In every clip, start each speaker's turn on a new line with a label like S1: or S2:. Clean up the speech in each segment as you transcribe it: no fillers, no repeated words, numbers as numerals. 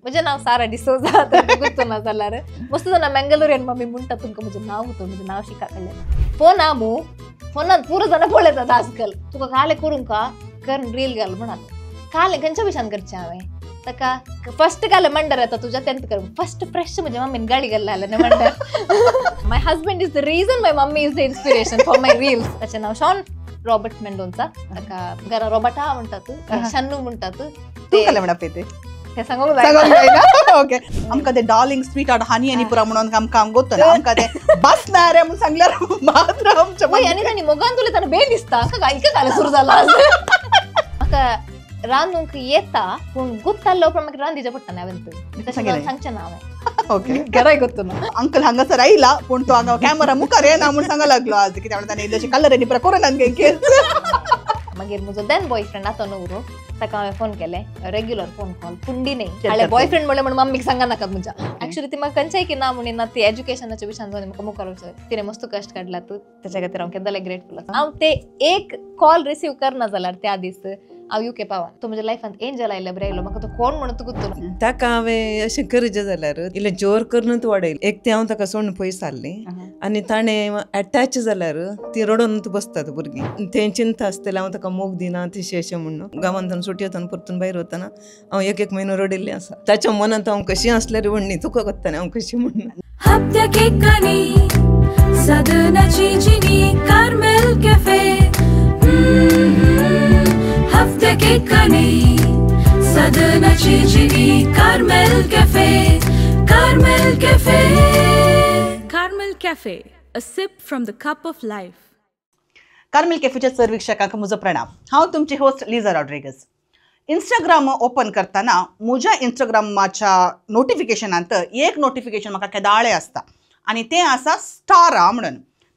S1: म्हजें नांव सारा डिसोजा, गुत्तो ना जाल्यार मस्त जाणां मंगलोरियन मम्मी म्हणटा तुमकां म्हजें नांव गुतो, म्हजें नांव शिका कडलें. फोन आ मू फोनान पुरो जाणां पळयतात आजकाल. तुका कालें करूंक का कर रील घाल म्हणालो. कालें खंयच्या विशान करचें हांवें? ताका फर्स्ट कालें मंडर येता तुज्या तेन्ना कर फर्स्ट फ्रेश म्हज्या मम्मीन गाळी घाल्ला जाल्यार मंडर. My husband is the reason my mummy is the inspiration for my reels. ताचें नांव शॉन रॉबर्ट मेंडोन्सा. ताका घरा रॉबर्टा म्हणटात, शन्नू म्हणटात.
S2: तूं कालें म्हणप तें?
S1: तें सांगूंक जायना.
S2: ओके. आमकां ते डार्लिंग स्वीट हार्ट हानी आनी पुरा म्हणून आमकां गोत्तो ना, आमकां ते बस ना रे म्हणून सांगल्यार मात्र आमच्या
S1: वय. आनी तांणी मोगान तुले ताणें बेल दिसता इका कालें सुरू जाला. म्हाका रांदूंक येता पूण गुत्ताल्लो उपरांत म्हाका रांदीचें पडटा ना हांवें, तशें सांगचें ना हांवें.
S2: ओके,
S1: घराय गुत्तो ना.
S2: अंकल हांगासर आयला पूण तो हांगा कॅमेरा मुखार येना म्हूण सांगा लागलो आज, कित्याक ताणें इल्लेशे कलर आनी पुरा करून केस.
S1: मागीर म्हजो then boyfriend आतां न्हवरो, ताका हांवें फोन केलें, रेग्युलर फोन कॉल पुंडी न्ही. हांवें बॉयफ्रेंड म्हणलें म्हण मम्मीक सांगा नाकात म्हज्या. एक्चुअली ती म्हाका खंयच्याय की ना म्हणून ना, ती एज्युकेशनाच्या विशयान जावन म्हाका मुखार वचूं तिणें मस्त कश्ट काडला, ताच्या खातीर हांव केन्ना ग्रेटफूल आसा. हांव ते एक कॉल रिसीव करना जाल्यार त्या दीस हांव युके पावन. तो म्हज्या लायफांत एंजल आयलो बरें आयलो, म्हाका तो कोण म्हणून तुका गुत्तो.
S3: ताका हांवें अशें करचें जाल्यार इल्लें जोर करूनच वाडयलें. एक तें हांव ताका सोडून पयस आसलें आनी ताणें एटॅच जाल्यार ती रडोन बसतात भुरगीं, तें चिंता आसतलें हांव ताका मोग दिना तशें अशें म्हणून. गांवांत सुटी वतना परतून भायर वतना हांव एक एक म्हयनो रडिल्लें आसा. ताच्या मनांत हांव कशी आसल्यार म्हणणी तुका कोत्तालें हांव कशी म्हणून.
S4: Carmel Cafe. Carmel Cafe, a sip from the cup of life.
S2: Carmel कॅफेच्या sir वीक्षकांक म्हजो प्रणाम. हांव तुमची host Liza Rodrigues. Instagram open करतना म्हज्या इंस्टाग्रामाच्या नोटिफिकेशनांत एक नोटिफिकेशन म्हाका केदाळे आसता आनी तें आसा स्टारा म्हणून.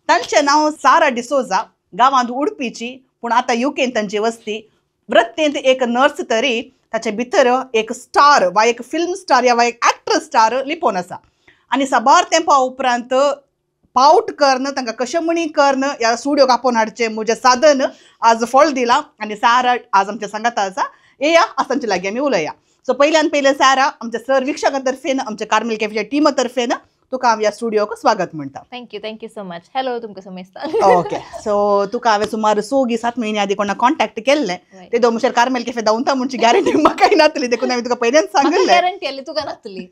S2: तांचें नांव सारा डिसोजा, गांवांत उडपीची पूण आतां युकेन तांची वस्ती. वृत्तेंत एक नर्स तरी ताचे भितर एक स्टार वा एक फिल्म स्टार या वा एक एक्ट्रेस स्टार लिपोवन आसा. आनी साबार तेंपा उपरांत पावट कर्ण तांकां कशें म्हणी कर्ण ह्या स्टुडियोक आपोवन हाडचें म्हजें साधन आज फळ दिलां आनी सारा आज आमच्या सांगाता आसा. येया आज तांचे लागीं आमी उलया. सो पयल्यान पयलें सारा, आमच्या सर वीक्षकां तर्फेन, आमच्या कार्मेल कॅफेच्या टिमा तर्फेन तुका हांव ह्या स्टुडियोक स्वागत म्हणटा.
S1: Thank you, thank you so much. Hello तुमकां समेस्ता.
S2: ओके, सो तुका हांवें सुमार 6 7 म्हयने आदीं कोणा कॉन्टॅक्ट केल्लें, ते दोन मुशार कार्मेल कॅफे धांवता म्हणची गॅरंटी म्हाकाय नातली, देखून हांवें तुका पयल्यान सांगिल्लें.
S1: गॅरंटी आसली तुका नातली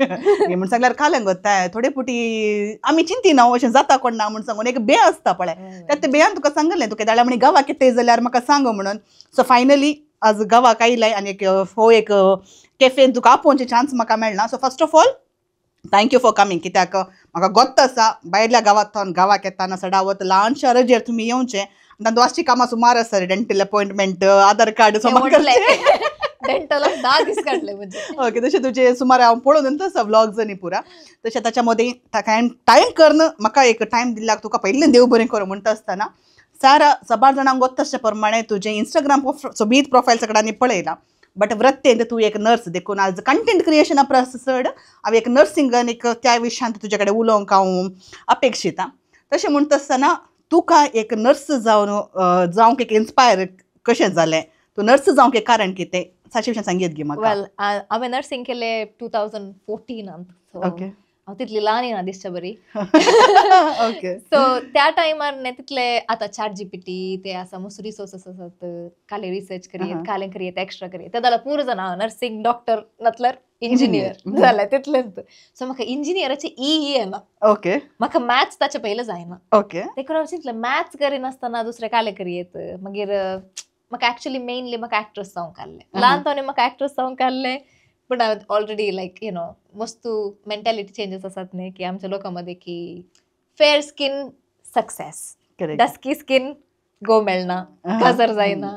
S2: म्हण सांगल्यार कालें गोत्ता थोडे पुटी आमी चिंतिना अशें जाता कोण ना म्हूण सांगून एक बे आसता पळय, त्या बेयान तुका सांगिल्लें तुका जाल्यार म्हणी गांवाक कितें जाल्यार म्हाका सांग म्हणून. सो फायनली आज गांवाक आयलाय आनी एक हो एक कॅफेन तुका आपोवचे चान्स म्हाका मेळना. So first of all thank you for coming, कित्याक म्हाका गोत्त आसा भायल्या गांवांत गांवाक येताना सडावत ल्हान शहराचेर तुमी येवचें आनी तांतूं आसची कामां सुमार आसा, डेंटल अपॉयंटमेंट, आधार कार्ड सुमार
S1: डेंटलाक 10 दीस काडले म्हणजे.
S2: ओके, तशें तुजें सुमार हांव पळोवन आसा व्लॉग्स आनी पुरा, तशें ताच्या मदीं टायम करून म्हाका एक टायम दिल्याक तुका पयलीं देव बरें करूं म्हणटा आसतना. सारा साबार जाणांक गोत्त आसच्या प्रमाणे तुजें इंस्टाग्राम सोबीत प्रोफायल सगळ्यांनी पळयलां, बट वृत्तेंत तूं एक नर्स देखून आज कंटेंट क्रिएशना परस चड हांव एक नर्सिंग एक त्या विशयांत तुजे कडेन उलोवंक हांव अपेक्षिता. तशें म्हणटा आसतना तुका एक नर्स जावन जावंक एक इन्स्पायर कशें जालें, तूं नर्स जावंक एक कारण कितें ताचे विशीं सांगीत गे म्हाका.
S1: वेल, हांवें नर्सिंग केलें 2014.
S2: ओके,
S1: हांव तितली ल्हान येना दिसच्या बरी.
S2: ओके,
S1: सो त्या टायमार न्ही तितले आतां चॅट जीपीटी ते आसा, मस्त रिसोर्सीस आसात, कालें रिसर्च करयेत, कालें करयेत, एक्स्ट्रा करयेत, ते जाल्यार पुरो जाणां हांव नर्सिंग, डॉक्टर नातल्यार इंजिनियर जालें तितलेंच. सो म्हाका इंजिनियराचें ई येना.
S2: ओके,
S1: म्हाका मॅथ्स ताचे पयलें जायना.
S2: ओके,
S1: देखून हांव चिंतलें मॅथ्स करिनासतना दुसरें कालें करयेत. मागीर म्हाका एक्चुअली मेनली म्हाका एक्ट्रेस जावंक आहलें, ल्हानपणी म्हाका एक्ट्रेस जावंक आहलें, पूण हांवें ऑलरेडी लायक you know वस्तू मेंटॅलिटी चेंजीस आसात न्ही की आमच्या लोकां मदीं की fair skin success, dusky skin गो मेळना, काजर जायना,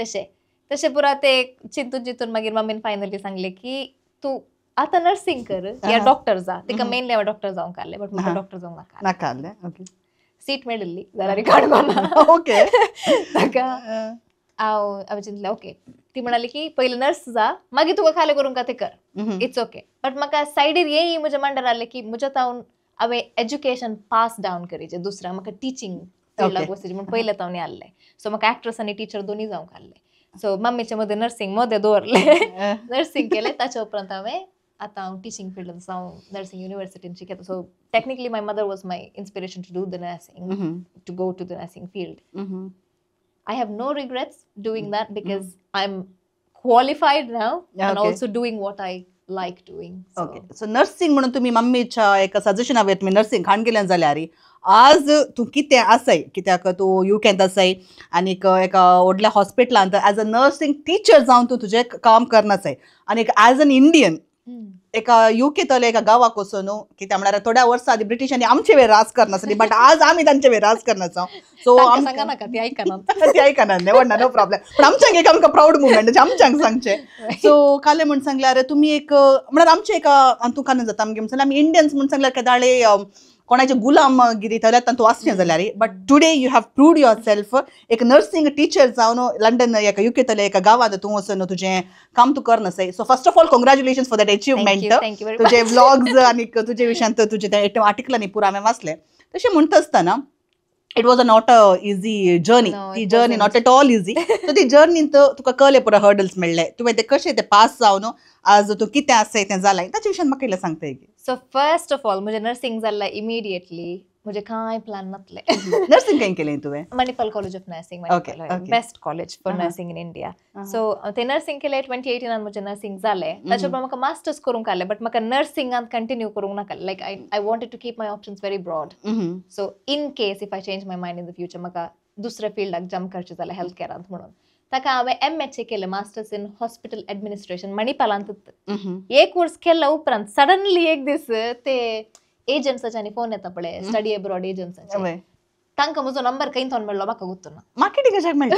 S1: तशें तशें पुरा ते चिंतून चिंतून मागीर मम्मीन फायनली सांगलें की तूं आतां नर्सिंग कर या डॉक्टर जा. तिका मेनली हांवें डॉक्टर जावंक आहलें, बट म्हाका डॉक्टर जावंक नाका
S2: नाका आहलें.
S1: सीट मेळिल्ली जाल्यार काडूंक.
S2: ओके,
S1: ताका हांव हांवें चिंतलें ओके, ती म्हणाली की पयलीं नर्स जा, मागीर तुका खालें करूंक ते कर, it's okay. But म्हाका सायडीर येय म्हज्या मांडार आहलें की म्हज्या तावन हांवें एज्युकेशन पास डावन करीचें, दुसऱ्या म्हाका टिचींग फिल्डाक वचचें म्हूण पयलें तावन आहलें. सो म्हाका एक्ट्रेस आनी टिचर दोनी जावंक आहलें. सो मम्मीचे मदें नर्सिंग मदें दवरलें, नर्सिंग केलें. ताच्या उपरांत हांवें आतां हांव टिचींग फिल्डांत आसा, हांव नर्सिंग युनिवर्सिटीन शिकता. So technically my mother was my inspiration to do the nursing, to go to the nursing field. I have no regrets doing that because I'm qualified now and also doing what I like doing.
S2: Okay, so nursing म्हणून तुम्ही मम्मीच्या एका सजेशना वयर तुमी nursing खाण गेल्यान जाल्यार आज तूं कितें आसाय, कित्याक तूं युकेंत आसाय आनीक एका व्हडल्या हॉस्पिटलांत एज अ नर्सिंग टिचर जावन तूं तुजें काम करनासाय आनीक एज एन इंडियन एका युकेंतले एका गांवाक वचून, कित्याक म्हळ्यार थोड्या वर्सां आदीं ब्रिटिशांनी आमचे वेळ राज करनासली, बट आज आमी तांचे वेळ राज करनासा. सो
S1: सांगा नाका, ती आयकना.
S2: ती आयकना न्ही, व्हडना, नो प्रॉब्लेम. पण आमच्यांक एक आमकां प्रावड मुवमेंट म्हणजे आमच्यांक सांगचें. सो कालें म्हूण सांगल्यार तुमी एक म्हळ्यार आमचें एका तूं कान जाता आमगे म्हण सांगल्यार आमी इंडियन्स म्हूण सांगल्यार केदाळे कोणाचे गुलामगिरी थंय तातूंत वाचचें जाल्यार, but today you have proved yourself एक नर्सिंग टिचर जावन लंडन एका युकेंतले एका गांवांत तूं वचून तुजें काम तूं करनासाय. So first of all congratulations for that achievement. तुजे व्लॉग्स आनी तुजे विशयांत तुजे ते आर्टिकलांनी पुरो हांवें वाचलें. तशें म्हणटा आसतना it was a not a easy journey. ती journey not at all easy. So ती जर्नींत तुका कळ्ळें पुरो हर्डल्स मेळ्ळे, तुवें ते कशें ते पास जावन आज तूं कितें आसाय तें जालां, ताचे विशयान म्हाका इल्लें सांगता.
S1: सो फर्स्ट ऑफ ऑल म्हजें नर्सिंग जाल्लें इमिडिएटली, म्हजें कांय प्लॅन नासलें.
S2: नर्सिंग खंय केलें तुवें?
S1: Manipal college of nursing, best college for nursing in India. So ते नर्सिंग केलें 2018 म्हजें नर्सिंग जालें. ताचे उपरांत म्हाका मास्टर्स करूंक आसलें, बट म्हाका नर्सिंगांत कंटिन्यू करूंक नाका. Like I wanted to keep my options very broad. So in case if I change my mind in the future, म्हाका दुसऱ्या फिल्डाक जम्प करचें जाल्यार हेल्थ कॅरांत म्हणून ताका हांवें MHA केलें, मास्टर्स इन हॉस्पिटल एडमिनिस्ट्रेशन, मणिपालांत. एक वर्स केल्या उपरांत सडनली एक दीस ते एजंट्साच्यानी फोन येता पळय, स्टडी एब्रॉड एजंट्साचे, तांकां म्हजो नंबर खंय थोन मेळ्ळो म्हाका गुत्तो ना.
S2: मार्केटिंग कशाक मेळटा?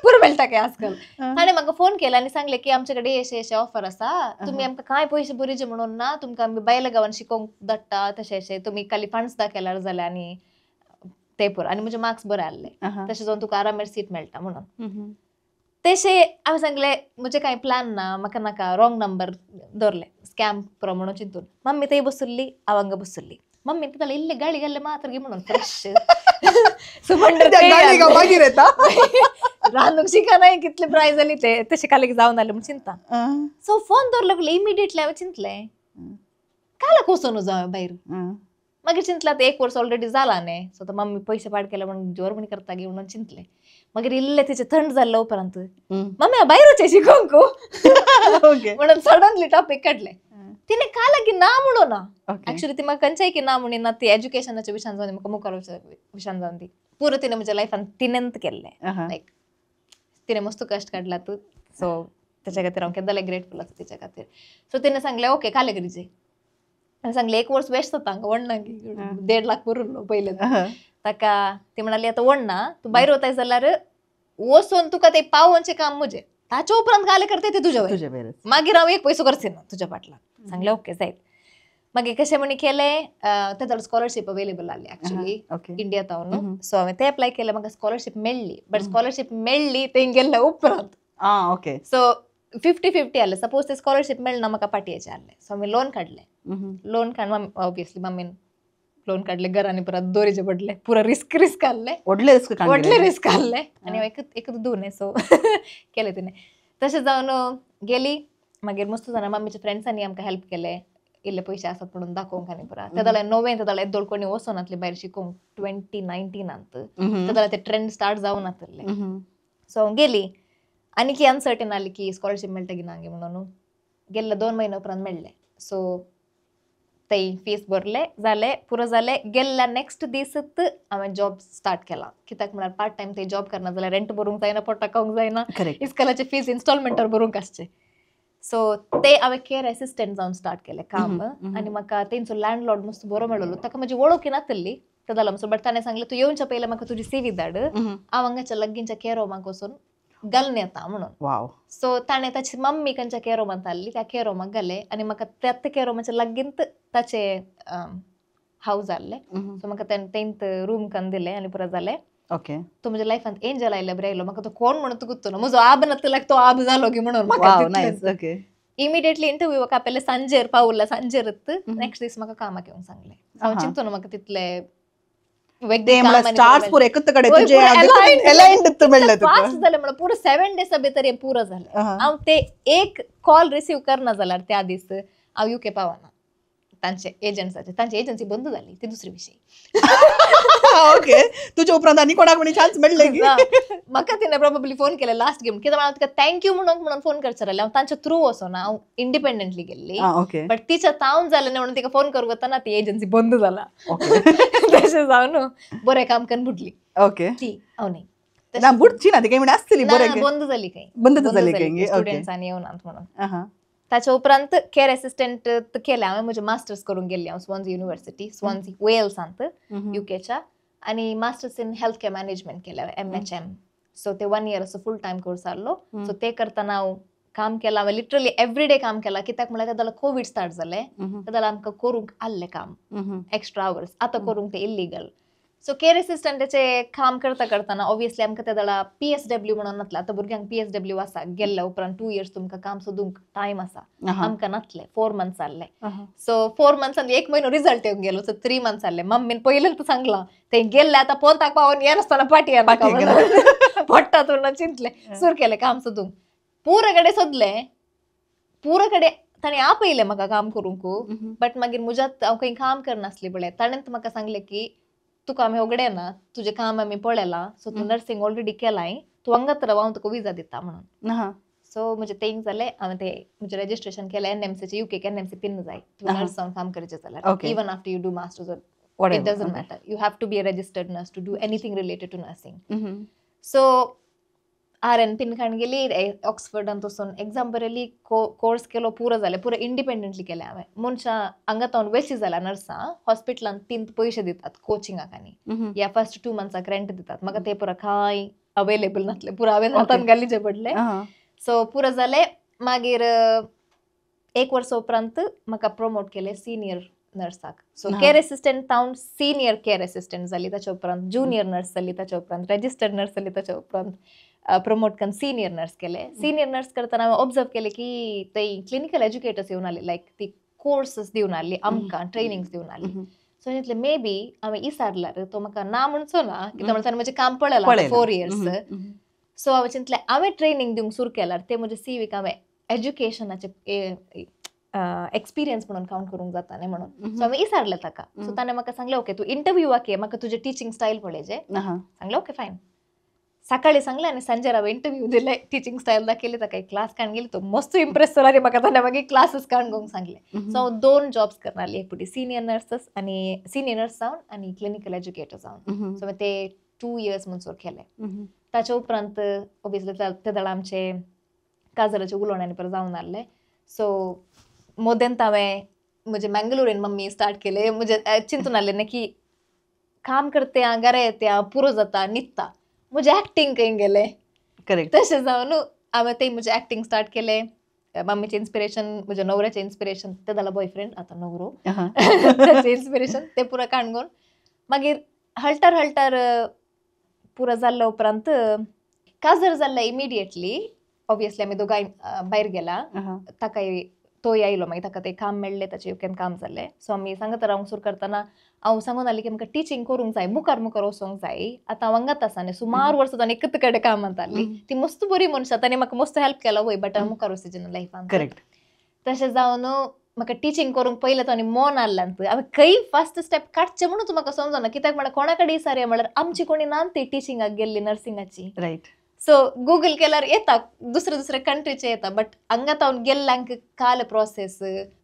S1: पुरो मेळटा काय आजकाल. ताणें म्हाका फोन केला आनी सांगलें की आमचे कडेन अशे अशे ऑफर आसा, तुमी आमकां कांय पयशे भरीचे म्हणून ना, तुमकां आमी बायल्या गांवान शिकोवंक धाडटा, तशें अशें तुमी खाली फंड्स दाखयल्यार जाल्यार आनी ते पुरो. आनी म्हजे मार्क्स बरे आसले, तशें जावन तुका आरामेर सीट मेळटा म्हणून. तशें हांवें सांगलें म्हजें कांय प्लॅन ना, म्हाका नाका, रॉंग नंबर दवरलें, स्कॅम पुरो म्हणून चिंतून. मम्मी थंय बसुल्ली, हांव हांगा बसुल्ली. मम्मी तितले इल्ले गाळी घाल्ले मात्र गी म्हणून फ्रेश रांदूंक शिकनाय, कितले प्रायज जाली ते तशें कालेक जावन आसलें म्हूण चिंता. सो फोन दवरलो इमिडिएटली हांवें चिंतलें कालाक वचोन जावं भायर. मागीर चिंतलें आतां एक वर्स ऑलरेडी जालां न्ही, सो आतां मम्मी पयशे पाड केले म्हणून जोर म्हण करता गी म्हणून चिंतलें. मागीर इल्लें तिचें थंड जाल्लें उपरांत मम्मी हांव भायर वचें शिकोवंक म्हणून सडनली टॉपीक काडलें. तिणें काल की ना म्हणून ना, एक्चुअली ती म्हाका खंयच्याय की ना म्हणिना, ती एज्युकेशनाच्या विशयान जावन म्हाका मुखार विशयान जावन ती पुरो तिणें म्हज्या लायफान तिणेंत केल्लें. लायक तिणें मस्त कश्ट काडला तूं, सो ताच्या खातीर हांव केन्ना ग्रेटफूल आसा तिच्या खातीर. सो तिणें सांगलें ओके काले करीचे. हांवें सांगलें एक वर्स वेस्ट जाता हांगा वडना की 1.5 लाख भरिल्लो पयलें ताका. ती म्हणाली आतां वडना, तूं भायर वताय जाल्यार वचून तुका ते पावोवचें काम म्हजें, ताच्या उपरांत काले करता ते तुज्या वयर, मागीर हांव एक पयसो करचें ना तुज्या फाटल्यान. सांगलें ओके जायत. मागीर कशें म्हणी केलें, तें स्कॉलरशीप अवेलेबल आसली एक्चुअली इंडिया तावन. सो हांवें तें एप्लाय केलें, म्हाका स्कॉलरशीप मेळ्ळी. बट स्कॉलरशीप मेळ्ळी थंय गेल्ल्या उपरांत.
S2: ओके,
S1: सो 50-50 आसलें. सपोज ते स्कॉलरशीप मेळना म्हाका पाटयेचें आसलें. सो हांवें लोन काडलें. लोन काड ऑब्वियसली मम्मीन लोन काडलें, घरांनी परत दोरीचे पडले, पुरो रिस्क रिस्क आसलें,
S2: व्हडलें रिस्क
S1: व्हडलें रिस्क आसलें. आनी एक एक दोन सो केलें तिणें. तशें जावन गेली. मागीर मस्त जाणां मम्मीच्या फ्रेंड्सांनी आमकां हेल्प केलें, इल्ले पयशे आसात म्हणून दाखोवंक. आनी पुरा ते जाल्यार नवें ते जाल्यार येदोळ कोणी वचोनातलें भायर शिकोवंक 2019 ते जाल्यार ते ट्रेंड स्टार्ट जावन नातलें. सो हांव गेली आनी की अनसर्टन आसली की स्कॉलरशीप मेळटा की ना गे म्हणून. गेल्ले 2 म्हयने उपरांत मेळ्ळें. सो थंय फीस भरले, जालें पुरो जालें. गेल्ल्या नेक्स्ट दीसच हांवें जॉब स्टार्ट केला. कित्याक म्हळ्यार पार्ट टायम थंय जॉब करना जाल्यार रेंट भरूंक जायना, पोटाक खावंक जायना, इस्कॉलाचे फीस इन्स्टॉलमेंटार भरूंक आसचें. सो ते हांवें केअर एसिस्टंट जावन स्टार्ट केलें काम. आनी म्हाका तेंचो लँडलॉर्ड मस्त बरो मेळ्ळो, ताका म्हजी वळख नासली ते जालां. सो बट ताणें सांगलें तूं येवच्या पयलें म्हाका तुजी सीवी धाड, हांव हांगाच्या लागींच्या केअर होमाक वचून घालून येता म्हणून. सो ताणें ताची मम्मी खंयच्या केअर होमांत आहली त्या केअर होमाक घालें आनी म्हाका त्याच केअर होमाच्या लागींत ताचें हावज आहलें. सो म्हाका तेंत रूम कन्न दिलें आनी पुरो जालें.
S2: ओके,
S1: तो म्हज्या लायफांत एंजल आयल्या बरें आयलो. म्हाका तो कोण म्हणून गुत्तो ना, म्हजो आब नातल्याक तो आब जालो की म्हणून म्हाका इमिडिएटली इंटरव्यू आपले सांजेर पावला, सांजेरच नेक्स्ट दीस म्हाका कामाक येवंक सांगलें. हांव चिंतू ना म्हाका तितले
S2: स्टार्स पुरो एकच कडेन
S1: फास्ट जालें म्हणल्यार पुरो 7 डेसा भितर पुरो जालें. हांव ते एक कॉल रिसीव करना जाल्यार त्या दीस हांव युके पावना. तांचे एजंट्साचे तांची एजन्सी बंद जाली ती दुसरी विशय.
S2: ओके, तुज्या उपरांत आनी कोणाक म्हणी चान्स मेळ्ळे की
S1: म्हाका तिणें प्रोबेबली फोन केले लास्ट गेम कित्याक हांव तिका thank you म्हणून म्हणून फोन करचें रावलें. हांव तांच्या थ्रू वचोना, हांव इंडिपेंडंटली गेल्ली. बट तिच्या तावन जालें न्ही म्हणून तिका फोन करूंक वतना ती एजन्सी बंद जाला. तशें जावन बरें काम करून बुडली.
S2: ओके,
S1: ती हांव न्ही
S2: ना बुडची ना ती काही आसतली बरें
S1: बंद जाली काही
S2: बंद जाली काही
S1: स्टुडंट्सांनी येवनात म्हणून. ताच्या उपरांत केअर असिस्टंट केलें हांवें. म्हजें मास्टर्स करूंक गेल्ली हांव स्वान्सी युनिवर्सिटी, स्वान्सी वेल्सांत युकेच्या, आनी masters in health care management केलें MHM. सो ते 1 इयर असो फूल टायम कोर्स आहलो. सो ते करतना हांव काम केलां. हांवें लिटरली एवरी डे काम केलां कित्याक म्हणल्यार तेन्ना कोवीड स्टार्ट जालें तेन्ना आमकां करूंक आहलें काम एक्स्ट्रा आवर्स. आतां करूंक तें इल्लीगल. सो केअर असिस्टंटाचें काम करता करतना ऑब्वियसली आमकां ते जाल्यार PSW म्हणून नातलें. आतां भुरग्यांक PSW आसा, गेल्ल्या उपरांत 2 इयर्स तुमकां काम सोदूंक टायम आसा. आमकां नातलें, 4 मंथ्स आहले. सो 4 मंथ्सान 1 म्हयनो रिजल्ट येवन गेलो. सो 3 मंथ्स आहले. मम्मीन पयलींच सांगलां ते गेल्ले आतां पोंताक पावोन येनासतना पाटी येनाका पडटा म्हणून चिंतलें. सुरू केलें काम सोदूंक. पुरो कडेन सोदलें, पुरो कडेन ताणें आपयलें म्हाका काम करूंक. बट मागीर म्हज्यात हांव खंय काम करनासली पळय, ताणें म्हाका सांगलें की तुका आमी उगडे ना, तुजें काम आमी पळयलां, सो तूं नर्सिंग ऑलरेडी केलाय, तूं हांगात राव, हांव तुका विजा दिता म्हणून. सो म्हजें तेंग जालें. हांवें तें म्हजें रजिस्ट्रेशन केलें NMCचें. युकेक NMC pin जाय तूं नर्स जावन काम करचें जाल्यार. Even after you do masters it doesn't matter, you have to be a registered nurse to do anything related to nursing. So RN pin काडून गेली, ऑक्सफर्डान वचून एग्जाम बरयली, कोर्स केलो, पुरो जालें. पुरो इंडिपेंडंटली केलें हांवें. मनशां हांगा तावन वेची जाल्या नर्सां हॉस्पिटलान तीन पयशे दितात कोचिंगाक आनी या फर्स्ट 2 मंथ्साक रेंट दितात. म्हाका ते पुरो कांय अवेलेबल नासलें, पुरो हांवें हातान घालीचें पडलें. सो पुरो जालें. मागीर 1 वर्सा उपरांत म्हाका प्रमोट केलें सिनियर नर्साक. सो केअर असिस्टंट तावन सिनियर केअर असिस्टंट जाली, ताच्या उपरांत ज्युनियर नर्स जाली, ताच्या उपरांत रजिस्टर्ड नर्स जाली, ताच्या उपरांत प्रमोट करून सिनियर नर्स केले. सिनियर नर्स करतना हांवें ऑब्जर्व केलें की थंय क्लिनिकल एज्युकेटर्स येवन आसले, लायक ती कोर्सेस दिवन आहली आमकां, ट्रेनिंग्स दिवन आहली. सो चिंतलें मे बी हांवें इसारल्यार तो म्हाका ना म्हणचो ना, कित्याक म्हणल्यार ताणें म्हजें काम पळयलां 4 इयर्स. सो हांवें चिंतलें हांवें ट्रेनिंग दिवंक सुरू केल्यार ते म्हजे सीवीक हांवें एज्युकेशनाचें एक्सपिरियन्स म्हणून कावंट करूंक जाता न्ही म्हणून. सो हांवें इसारलें ताका. सो ताणें म्हाका सांगलें ओके तूं इंटरव्यूवाक ये, म्हाका तुजें टिचींग स्टायल पळयचें. सांगलें ओके फायन. सकाळी सांगलें आनी सांजेर हांवें इंटरव्यू दिले, टिचींग स्टायल दाखयली ताका, एक क्लास काडून गेली. तो मस्त इम्प्रेस जालो आनी म्हाका ताणें मागीर क्लासीस काडून घेवंक सांगलें. सो हांव 2 जॉब्स करताली, एक फावटी सिनियर नर्सस आनी सिनियर नर्स जावन आनी क्लिनिकल एज्युकेटर जावन. सो हांवें ते 2 इयर्स म्हणसर केले. ताच्या उपरांत ऑब्वियसली ते जाल्यार आमचे काजराचे उलोवणें आनी परत जावन आहलें. सो मोदेंत हांवें म्हजें मँगलोरीन मम्मी स्टार्ट केलें. म्हजें चिंतून आहलें न्ही की काम करते आं, घरा येते आं, पुरो जाता, न्हिदता, म्हजें एक्टींग खंय गेलें.
S2: करेक्ट.
S1: तशें जावन हांवें तें म्हजें एक्टींग स्टार्ट केलें. मम्मीचें इन्स्पिरेशन, म्हज्या न्हवऱ्याचें इन्स्पिरेशन, तें जालां बॉयफ्रेंड आतां न्हवरो, ताचें इन्स्पिरेशन तें पुरो काणकोण. मागीर हळटर हळटर पुरो जाल्ल्या उपरांत काजर जाल्लें इमिडिएटली. ऑब्वियसली आमी दोगांय भायर गेला, ताकाय तोय आयलो, मागीर ताका तें काम मेळ्ळें, ताचें युकेन काम जालें. सो आमी सांगत रावंक सुरू करतना हांव सांगून आसलें की आमकां टिचींग करूंक जाय, मुखार मुखार वचोंक जाय. आतां हांव हांगात आसा न्ही, सुमार वर्सां ताणें एकच कडेन कामांत आहली, ती मस्त बरी मनशां, ताणें म्हाका मस्त हेल्प केला वय, बट हांव मुखार वचचें ना लायफान.
S2: करेक्ट.
S1: तशें जावन म्हाका टिचींग करूंक पयलें तो आनी मन आहलें. हांवें खंय फर्स्ट स्टेप काडचें म्हणून म्हाका समजना, कित्याक म्हळ्यार कोणा कडेन विचारया म्हळ्यार आमची कोणी ना ती टिचिंगाक गेल्ली नर्सिंगाची.
S2: रायट.
S1: सो गुगल केल्यार येता, दुसरे दुसरे कंट्रीचे येता, बट हांगा तावन गेल्ल्यांक काल प्रोसेस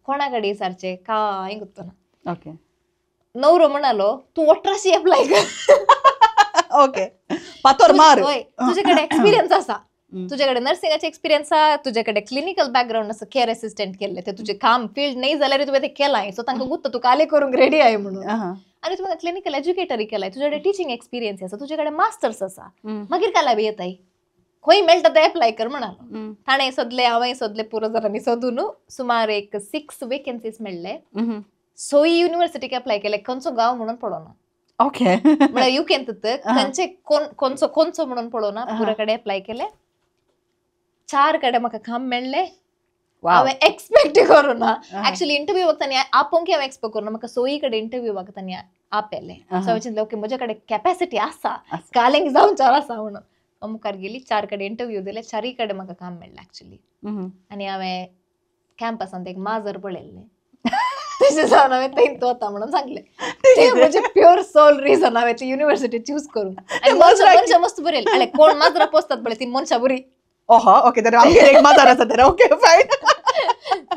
S1: कोणा कडेन विचारचें कांय गुत्तना.
S2: ओके.
S1: नवरो म्हणालो तूं 18 एप्लाय कर.
S2: ओके, पातोर मार,
S1: तुजे कडेन एक्सपिरियन्स आसा, तुजे कडेन नर्सिंगाचे एक्सपिरियन्स आसा, तुजे कडेन क्लिनिकल बॅकग्रावंड आसा, केअर असिस्टंट केल्लें, ते तुजें काम फिल्ड न्हय जाल्यार तुवें तें केलां, सो तांकां गुत्ता तूं काले करूंक रेडी I म्हणून. आनी तुवें क्लिनिकल एज्युकेटरी केलाय, तुजे कडेन टिचींग एक्सपिरियन्स आसा, तुजे कडेन मास्टर्स आसा, मागीर काला बी येताय, खंय मेळटा तें एप्लाय कर म्हणालो. ताणें सोदलें, हांवें सोदलें, पुरो जाणांनी सोदून सुमार एक 6 वेकन्सीज मेळ्ळे. सोय युनिवर्सिटीक एप्लाय केलें, खंयचो गांव म्हणून पळोवना.
S2: ओके.
S1: म्हळ्यार युकेन खंयचे कोणचो कोणचो म्हणून पळोवना, पुरो कडेन एप्लाय केलें. 4 कडेन म्हाका काम मेळ्ळें. हांवें एक्सपेक्ट करूं ना. एक्चुअली इंटरव्यू वखतानी आपोवंक हांवें एक्सपेक्ट करूं ना, म्हाका सोयी कडेन इंटरव्यू वखतानी आपयलें. सो हांवें चिंतलें ओके म्हजे कडेन कॅपॅसिटी आसा, कालेंक जावन चार आसा म्हणून. हांव मुखार गेली, 4 कडेन इंटरव्यू दिले, 4 कडेन म्हाका काम मेळ्ळें एक्चुअली. आनी हांवें कॅम्पसांत एक माजर पळयल्लें, तशें जावन हांवें थंय वता म्हणून सांगलें. तें म्हजें प्युअर सोल रिजन हांवें ती युनिवर्सिटी चूज करूंक. आनी मनशां मस्त बरी आसली, कोण माजरां पोसतात पळय ती मनशां बरी.
S2: ओहो ओके, तर आमगेर एक माजर आसा तर ओके फायन.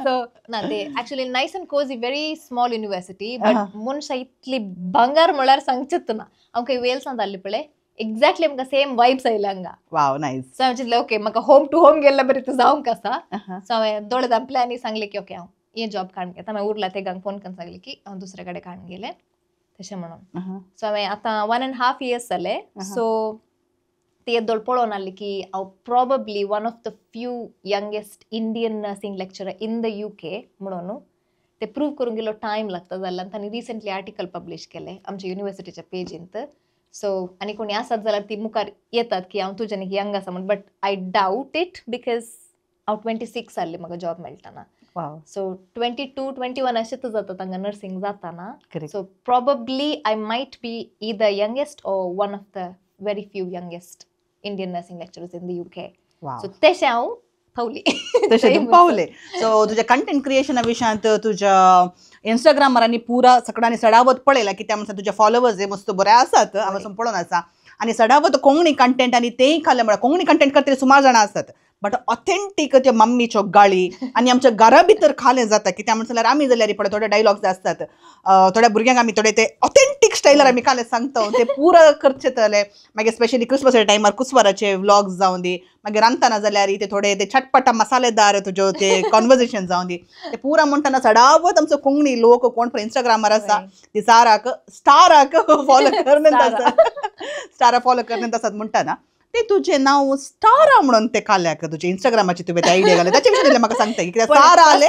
S1: सो ना ते actually nice and cosy, very small university, but मनशां इतली भांगर म्हळ्यार सांगचेच ना. हांव खंय वेल्सांत जाल्ली पळय, एक्झॅक्टली आमकां सेम वायब्स आयले हांगा.
S2: वाव नायस.
S1: सो हांवें चिंतलें ओके म्हाका होम टू होम गेल्ले बरी तूं जावंक आसा. सो हांवें दोळे धांपले आनी सांगलें की ओके हांव हे जॉब काडून घेता. मागीर उरला तेगांक फोन करून सांगलें की हांव दुसरे कडेन काडून गेलें तशें म्हणून. सो हांवें आतां 1.5 इयर्स जाले. सो ते येदोळ पळोवन आसलें की हांव probably one of the few youngest Indian nursing lecturer in the UK म्हणून ते प्रूव करूंक गेलो टायम लागता जाल्यार. तांणी रिसंटली आर्टिकल पब्लीश केलें आमच्या युनिवर्सिटीच्या पेजींत. सो आनी कोणी आसात जाल्यार ती मुखार येतात की हांव तुज्यान यंग आसा म्हणून, but I doubt it because हांव 26 आसलें म्हाका जॉब मेळटना. सो 22, 21 अशेंच जाता तांकां नर्सिंग जाताना. So probably I might be either youngest or one of the very few youngest Indian nursing lecturers in the UK. So तशें हांव पावली,
S2: तशें तूं पावलें. सो तुज्या कंटेंट क्रिएशना विशयांत तुज्या इंस्टाग्रामार आनी पुरा सगळ्यांनी सडावत पळयला की त्या म्हणल्यार तुजे फॉलोवर्स हे मस्त बरे आसात हांव पळोवन आसा. आनी सडावत कोंकणी कंटेंट आनी तेंय खालें म्हळ्यार कोंकणी कंटेंट करतले सुमार जाणां आसात, बट ऑथेंटीक त्यो मम्मीच्यो गाळी आनी आमच्या घरा भितर खालें जाता. कित्याक म्हणल्यार जाल्यार आमी जाल्यार पळय थोडे डायलॉग्स आसतात, थोड्या भुरग्यांक आमी थोडे ते ऑथेंटीक स्टायलार आमी खालें सांगता, ते पुरा करचे तले. मागीर स्पेशली क्रिसमसाच्या टायमार कुसवाराचे व्लॉग्स जावन दी, मागीर रांदतना जाल्यार ते थोडे ते छटपटा मसालेदार तुज्यो ते कॉन्वर्जेशन जावन दी, ते पुरा म्हणटना सडावत आमचो कोंकणी लोक कोण पळय इंस्टाग्रामार आसा ती साराक स्टाराक फॉलो करण्यात आसात, स्टारा फॉलो करण्यात आसात म्हणटना ते तुझे नाव स्टारा म्हणून ते खाल्याक तुझे इंस्टाग्रामाची तुवें ते आयडिया घाले ताचे विशीं म्हाका सांगता कित्याक स्टारा आले.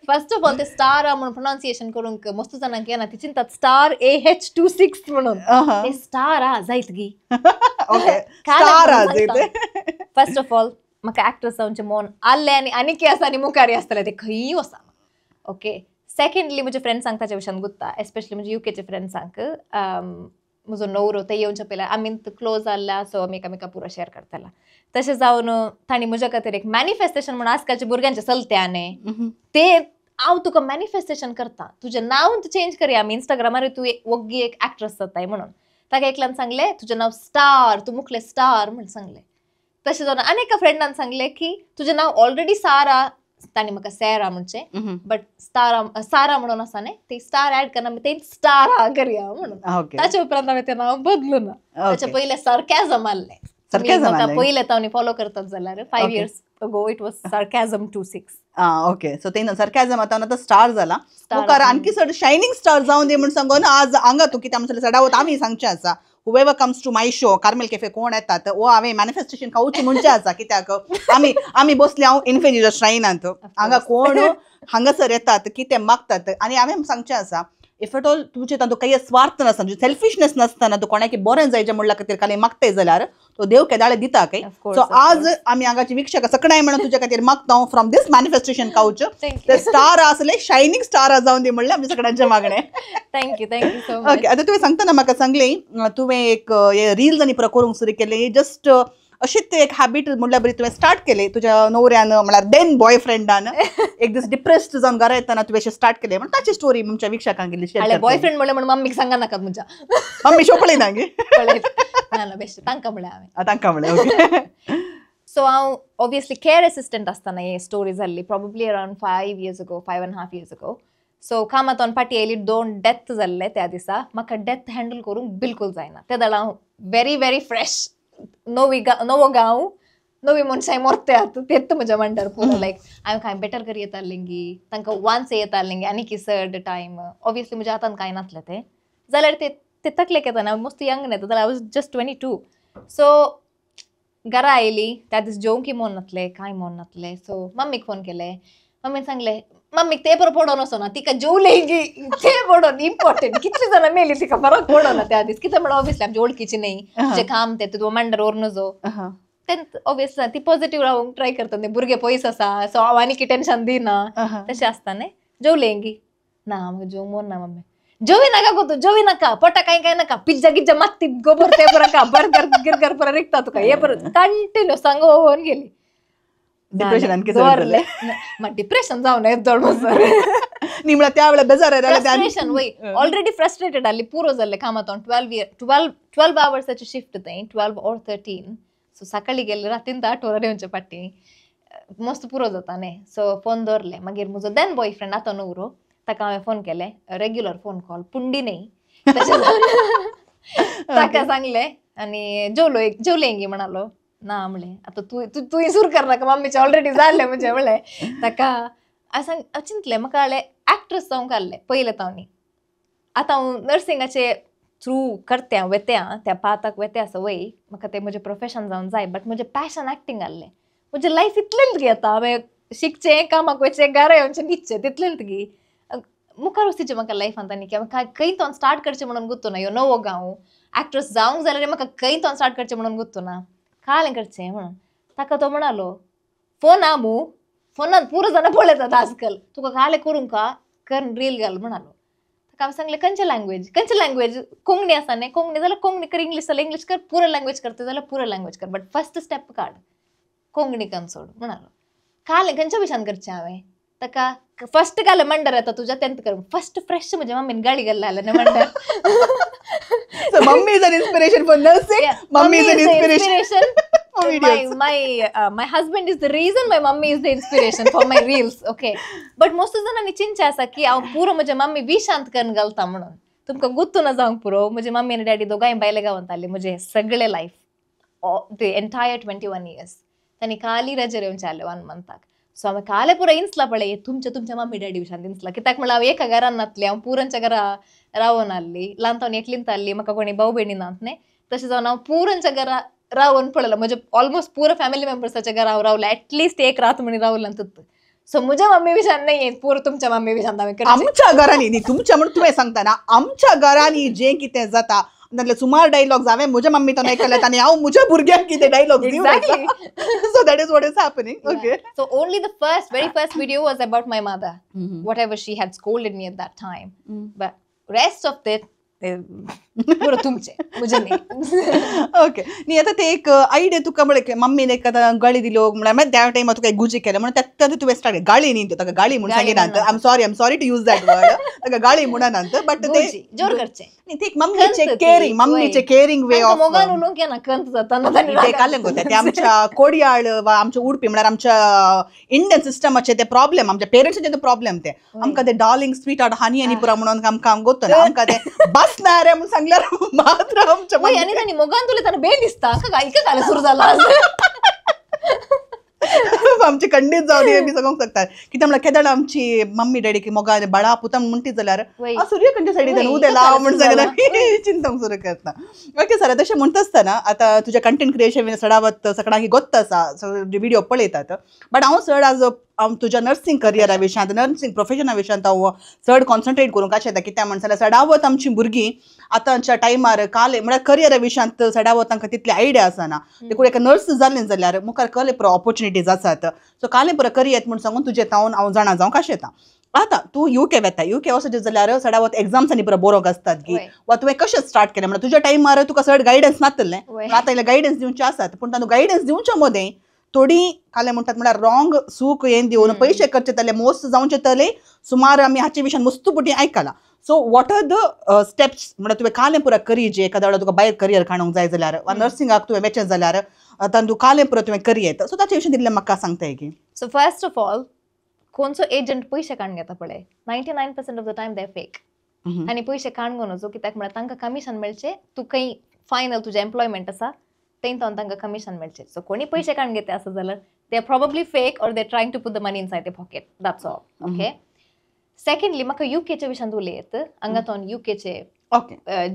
S1: फर्स्ट ऑफ ऑल ते स्टारा म्हणून प्रोनाउन्सिएशन करूंक मस्त जाणांक येना, ती चिंतात स्टार AH26 म्हणून, ते स्टारा जायत गी.
S2: ओके स्टारा जायत.
S1: फर्स्ट ऑफ ऑल म्हाका एक्ट्रेस जावचें मन आसलें आनी आनीक आसा आनी मुखार आसतलें ते खंयी वसा. ओके सेकंडली म्हजे फ्रेंड्सांक ताच्या विशयान गुत्ता, एस्पेशली म्हजे युकेचे फ्रेंड्सांक. म्हजो नवरो ते येवच्या पयलीं आमी क्लोज जाल्ल्या, सो आमी एकामेका पुरो शेअर करताला. तशें जावन तांणी म्हज्या खातीर एक मॅनिफेस्टेशन म्हणून आजकालच्या भुरग्यांचें चलते न्ही ते, हांव तुका मॅनिफेस्टेशन करता, तुजें नांव तूं चेंज करया, आमी इंस्टाग्रामार तूं वग्गी एक एक्ट्रेस जाताय म्हणून. ताका एकल्यान सांगलें तुजें नांव स्टार, तूं मुखलें स्टार म्हूण सांगलें. तशें जावन आनी एका फ्रेंडान सांगलें की तुजें नांव ऑलरेडी सारा, तांणी म्हाका सेरा म्हणचें, बट स्टारा सारा म्हणून आसा न्ही, ते स्टार ऍड करना ते स्टारा करया म्हणून. ताचे उपरांत हांवें तें नांव बदलूं ना. ताचे पयलें सार्कॅझम आसलें, म्हाका पयलें तांणी फॉलो करतात जाल्यार 5 years ago it was sarcasm 26.
S2: Okay so ते सार्कॅझम आतां आतां स्टार जाला, मुखार आणखी चड शायनींग स्टार जावन दी म्हूण सांगून आज हांगा तूं कित्याक म्हणल्यार सडावत आमी सांगचें आसा whoever comes to my show Carmel Cafe कोण येतात वो हांवें मॅनिफेस्टेशन खावचें म्हणचें आसा. कित्याक आमी आमी बसले हांव इन्फिनिटी श्रायनांत, हांगा कोण हांगासर येतात कितें मागतात आनी हांवें सांगचें आसा if at all तुजे तातूंत काही स्वार्थ नासतना, तुजें सेल्फिशनेस नासतना तूं कोणाक बरें जायचें म्हणल्या खातीर खाली मागताय जाल्यार तो देव केदाळे दिता काय. सो आज आमी हांगाची वीक्षक सकणाय म्हणून तुज्या खातीर मागता फ्रॉम these manifestation couch ते स्टार आसले शायनींग स्टार जावन दी म्हणलें आमच्या सगळ्यांचें मागणें.
S1: Thank you, thank you so much.
S2: Okay आतां तुवें सांगतना म्हाका सांगलें तुवें एक रिल्स आनी पुरो करूंक सुरू केलें, जस्ट अशीच एक हॅबिट म्हणल्यार बरी तुवें स्टार्ट केली तुज्या नवऱ्यान म्हळ्यार then बॉयफ्रेंडान एक दीस डिप्रेस्ड जावन घरा येतना तुवें अशें स्टार्ट केलें म्हण ताची स्टोरी आमच्या वीक्षकांक गेली.
S1: बॉयफ्रेंड म्हणलें म्हणून मम्मीक सांगा नाका म्हज्या
S2: मम्मी शो पळयना गे
S1: ना ना बेश्ट तांकां म्हणलें हांवें
S2: तांकां म्हणलें. ओके
S1: सो हांव ऑब्वियसली केअर असिस्टंट आसतना ही स्टोरी जाल्ली probably around 5 years ago, 5.5 years ago. So कामांतून फाटी आयली, 2 डेथ जाल्ले त्या दिसा. म्हाका डेथ हँडल करूंक बिलकूल जायना. ते जाल्यार हांव व्हेरी व्हेरी फ्रेश, नवी नवो गांव, नवी मनशां मरतात तेच म्हज्या मांडार पुरो. लायक हांवें कांय बेटर करी येतालें गी, तांकां वांच येतालें गी आनी की चड टायम ऑब्वियसली म्हज्या हातान कांय नासलें तें जाल्यार ते ते तकलेक येता ना, मस्त यंग न्ही जाल्यार I was just 22. सो घरा आयली त्या दीस जेवंक मन नासलें, कांय मन नासलें. सो मम्मीक फोन केलें, मम्मीन सांगलें मम्मीक ते बरो पडोन वचना, तिका जेवलें की ते पडोन इम्पॉर्टंट, कितली जाणां मेली तिका फरक पडोना त्या दीस. कितें म्हणल्यार ऑब्वियसली आमची वळखीची न्ही, तुजें काम तें तुजो मांडार व्हरून जो. तेंत ऑब्वियसली ती पॉझिटिव्ह रावूंक ट्राय करता न्ही, भुरगे पयस आसा सो हांव आनी टेंशन दिना तशें आसता न्ही. जेवलें गी ना म्हाका जेवंक मन ना मम्मी, जेवी नाका गो तूं, जेवी नाका, पोटा कांय कांय नाका, पिज्जा गिज्जा मागती गोबर ते पुरा का बर्गर गिरगर पुरा रिकता तुका, हे परत कंटिन्यू सांगोवन गेली.
S2: डिप्रेशन आणखी चड जालें.
S1: मग डिप्रेशन जावन येत जड मसर
S2: न्ही म्हळ्यार त्या वेळार बेजार आयले.
S1: फ्रस्ट्रेशन वय, ऑलरेडी फ्रस्ट्रेटेड आसली, पुरो जाल्लें कामांत. 12 आवर्साची शिफ्ट थंय, 12 or 13. सो सकाळी गेले रातीन 8 वरां येवचे फाटी, मस्त पुरो जाता न्ही. सो फोन दवरले. मागीर म्हजो then boyfriend आतां न्हवरो, ताका हांवें फोन केले, रेग्युलर फोन कॉल पुंडी न्ही, तशें ताका सांगलें आनी जेवलो जेवलें गी म्हणालो, ना म्हणलें आतां तूं तूं सुरू कर नाका, मम्मीचें ऑलरेडी जाल्लें म्हजें म्हणलें ताका. हांवें सांग चिंतलें म्हाका कळ्ळें एक्ट्रस जावंक आहलें पयलें तावनी, आतां हांव नर्सिंगाचे थ्रू करते हांव, वेते आं त्या पाथाक वेते आसा वय, म्हाका तें म्हजें प्रोफेशन जावन जाय, बट म्हजें पॅशन एक्टींग आहलें. म्हजें लायफ इतलेंच गी आतां हांवें शिकचें, कामाक वयचें, घरा येवचें, न्हिदचें, तितलेंच गी. मुखार वचचें म्हाका लायफांत आनी की हांवें खंय तो स्टार्ट करचें म्हणून गुत्तो ना, ह्यो नवो गांव एक्ट्रस जावंक जाल्यार म्हाका खंय तो स्टार्ट करचें म्हणून गुत्तो ना, कालें करचें म्हणून. ताका तो म्हणालो फोन आ मू, फोनान पुरो जाणां पळयतात आजकाल, तुका कालें करूंक का कर रील घाल म्हणालो. ताका हांवें सांगलें खंयचे लँग्वेज, खंयचे लँग्वेज, कोंकणी आसा न्ही, कोंकणी जाल्यार कोंकणी कर, इंग्लीश जाल्यार इंग्लीश कर, पुरो लँग्वेज करता जाल्यार पुरो लँग्वेज कर, बट फर्स्ट स्टेप काड, कोंकणी कन सोड म्हणालो. कालें खंयच्या विशान करचें हांवें, ताका फर्स्ट घालें मंडर येता तुज्या तेंत कर, फर्स्ट फ्रेश म्हज्या मम्मीन गाळी घाल्लें आसलें न्ही मंडर.
S2: So mummy is an inspiration for nursing.
S1: Yeah.
S2: Mummy is an inspiration for videos.
S1: My husband is the reason my mummy is the inspiration for my reels. Okay. But most जाणांनी चिंतचें आसा की हांव पुरो म्हज्या मम्मी विशांत करून घालता म्हणून. तुमकां गुत्तू ना जावंक पुरो, म्हजी मम्मी आनी डॅडी दोगांय भायल्या गांवांत आसली म्हजें सगळें लायफ, the entire 21 years. तांणी खाली रजेर येवचें आसलें 1 मंथाक. सो हांवें काले पुरो इंचला पळय तुमच्या तुमच्या मम्मी डॅडी विशांत इंचला, कित्याक म्हणल्यार हांव एका घरान नातलें, हांव पुरांच्या घरा रावून आहली, ल्हानतावन एकलींत आहली, म्हाका कोणी भाव भयणी नात न्ही, तशें जावन हांव पुरांच्या घरा रावून पळयलां, म्हजे ऑलमोस्ट पुरो फॅमिली मेंबर्साच्या घरा हांव रावलें, एटलिस्ट एक रात म्हणी रावलां तत. सो म्हज्या मम्मी विशांत न्ही, पुरो तुमच्या मम्मी विशांत हांवें करचें.
S2: आमच्या घरांनी न्ही, तुमच्या म्हणून तुवें सांगता ना, आमच्या घरांनी जें कितें जाता तातले सुमार डायलॉग्स हांवें म्हज्या मम्मी तो आयकल्यात आनी हांव म्हज्या भुरग्यांक कितें dialogues. So that is what is happening. Okay.
S1: So only the first, very first video was about my mother, whatever she had scolded me at that time. But rest of it, पुरो तुमचे, म्हजें न्ही.
S2: Okay. न्ही आतां ते एक idea तुका म्हळ्यार मम्मीन एक आतां गाळी दिल्यो म्हळ्यार त्या टायमार तुका एक गुजी केलें म्हणून तेन्ना तुवें स्टार्ट, गाळी न्ही ताका गाळी म्हूण सांगिना, I am sorry to use that word, ताका गाळी म्हणना, बट ते
S1: जोर करचें
S2: न्ही, ते एक मम्मीचे केरींग, मम्मीचे केरींग वे ऑफ
S1: मोगान उलोवंक येना, कंत जाता
S2: ते कालें गो ते आमच्या कोडयाळ वा आमच्या उडपी म्हळ्यार आमच्या इंडियन सिस्टमाचे ते प्रॉब्लेम, आमच्या पेरंट्साचे ते प्रॉब्लेम, ते आमकां ते डार्लिंग स्वीट हार्ट हानी आनी पुरा म्हणून आमकां गोत्तो ना, आमकां ते बसना रे म्हणून सांगल्यार मात्र आमच्या
S1: वय. आनी तांणी मोगान उलयतना बेल दिसता, इका कालें सुरू जाला
S2: आमची खंडीत जावन बी सांगूंक शकतात. कित्याक म्हळ्यार केदळ आमची मम्मी डॅडी की मोगान बाळा पुता म्हणटी जाल्यार सूर्य खंयच्या सायडीन उदें लाव म्हूण सांगल्यार चिंतूंक सुरू करता. ओके सर, तशें म्हणटा आसतना आतां तुजें कंटेंट क्रिएशन चडावत सगळ्यांक गोत्त आसा, व्हिडियो पळयतात, बट हांव चड आज तुज्या नर्सिंग करियरा विशयांत, नर्सिंग प्रोफेशना विशयांत हांव चड कॉन्सन्ट्रेट करूंक कशें येता, कित्याक म्हण जाल्यार चडावत आमची भुरगीं आतांच्या टायमार काल म्हळ्यार करियरा विशयांत चडावत तांकां तितली आयडिया आसना, देखून एका नर्स जालें जाल्यार मुखार कले पुरो ऑपॉर्चुनिटीज आसात, सो काले पुरो करियेत म्हूण सांगून तुजें तावन हांव जाणा जावंक कशें येता. आतां तूं युके वेता, युके वचत जाल्यार चडावत एग्जाम्स आनी पुरो बरोवंक आसतात की वा तुवें कशें स्टार्ट केलें, म्हळ्यार तुज्या टायमार तुका चड गायडन्स नासलें, आतां इल्लें गायडन्स दिवचें आसात, पूण तातूंत गायडन्स दिवच्या मदें थोडी कालें म्हणटात म्हळ्यार रॉंग सूक हें दिवन पयशे करचे तले मोस जावचे तले सुमार आमी हाचे विशयान मस्त पुटी आयकलां. So what are the steps म्हळ्यार तुवें कालें पुरो करी जे एखाद्या वेळार तुका भायर करियर काडूंक जाय जाल्यार वा नर्सिंगाक तुवें वचें जाल्यार तातूंत कालें पुरो तुवें करी येत, सो ताचे विशीं दिल्लें म्हाका सांगताय की.
S1: सो फर्स्ट ऑफ ऑल कोणचो एजंट पयशे काडून घेता पळय, 99% of the time they fake. आनी पयशे काडून वचो, कित्याक म्हळ्यार तांकां कमिशन मेळचें, तूं खंय फायनल तुजें एम्प्लॉयमेंट आसा थंय तावन तांकां कमिशन मेळचें. सो कोणी पयशे काडून घेता आसा जाल्यार they are probably fake or they are trying to put the money inside the pocket, that's all. Okay. Secondly म्हाका युकेच्या विशयांत उलयत, हांगा तो युकेचे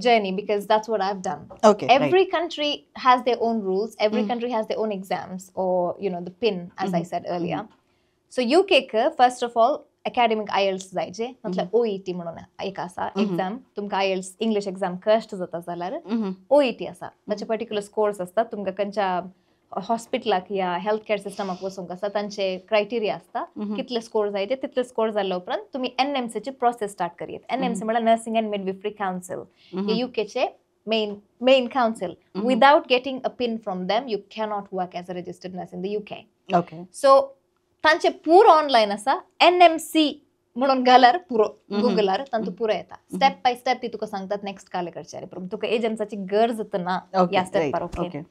S1: journey, because that's what I've done. Every country has their own rules, every country has their own exams or you know the PIN as I said earlier. So UK क first of all academic IELTS जायचे, मतलब OET म्हणून एक आसा exam, तुमकां IELTS English exam कश्ट जाता जाल्यार OET आसा, ताचे पर्टिक्युलर स्कोर्स आसतात, तुमकां खंयच्या हॉस्पिटलाक या हेल्थ केअर सिस्टमाक वचूंक आसा तांचे क्रायटेरिया आसता, कितले स्कोर जाय ते, तितले स्कोर जाल्या उपरांत तुमी एनएमसीची प्रोसेस स्टार्ट करयेत. एनएमसी म्हळ्यार नर्सिंग अँड मिडविफ्री कावन्सिल, हे युकेचे main council. Without getting a pin from them you cannot work as a registered nurse in the UK. So तांचे पुरो ऑनलायन आसा, एनएमसी म्हणून घाल्यार पुरो गुगलार तांचो पुरो येता. स्टेप बाय स्टेप ती तुका सांगतात नेक्स्ट काले करचे, पूण तुका एजन्साची गरज ना ह्या स्टेपार. ओके,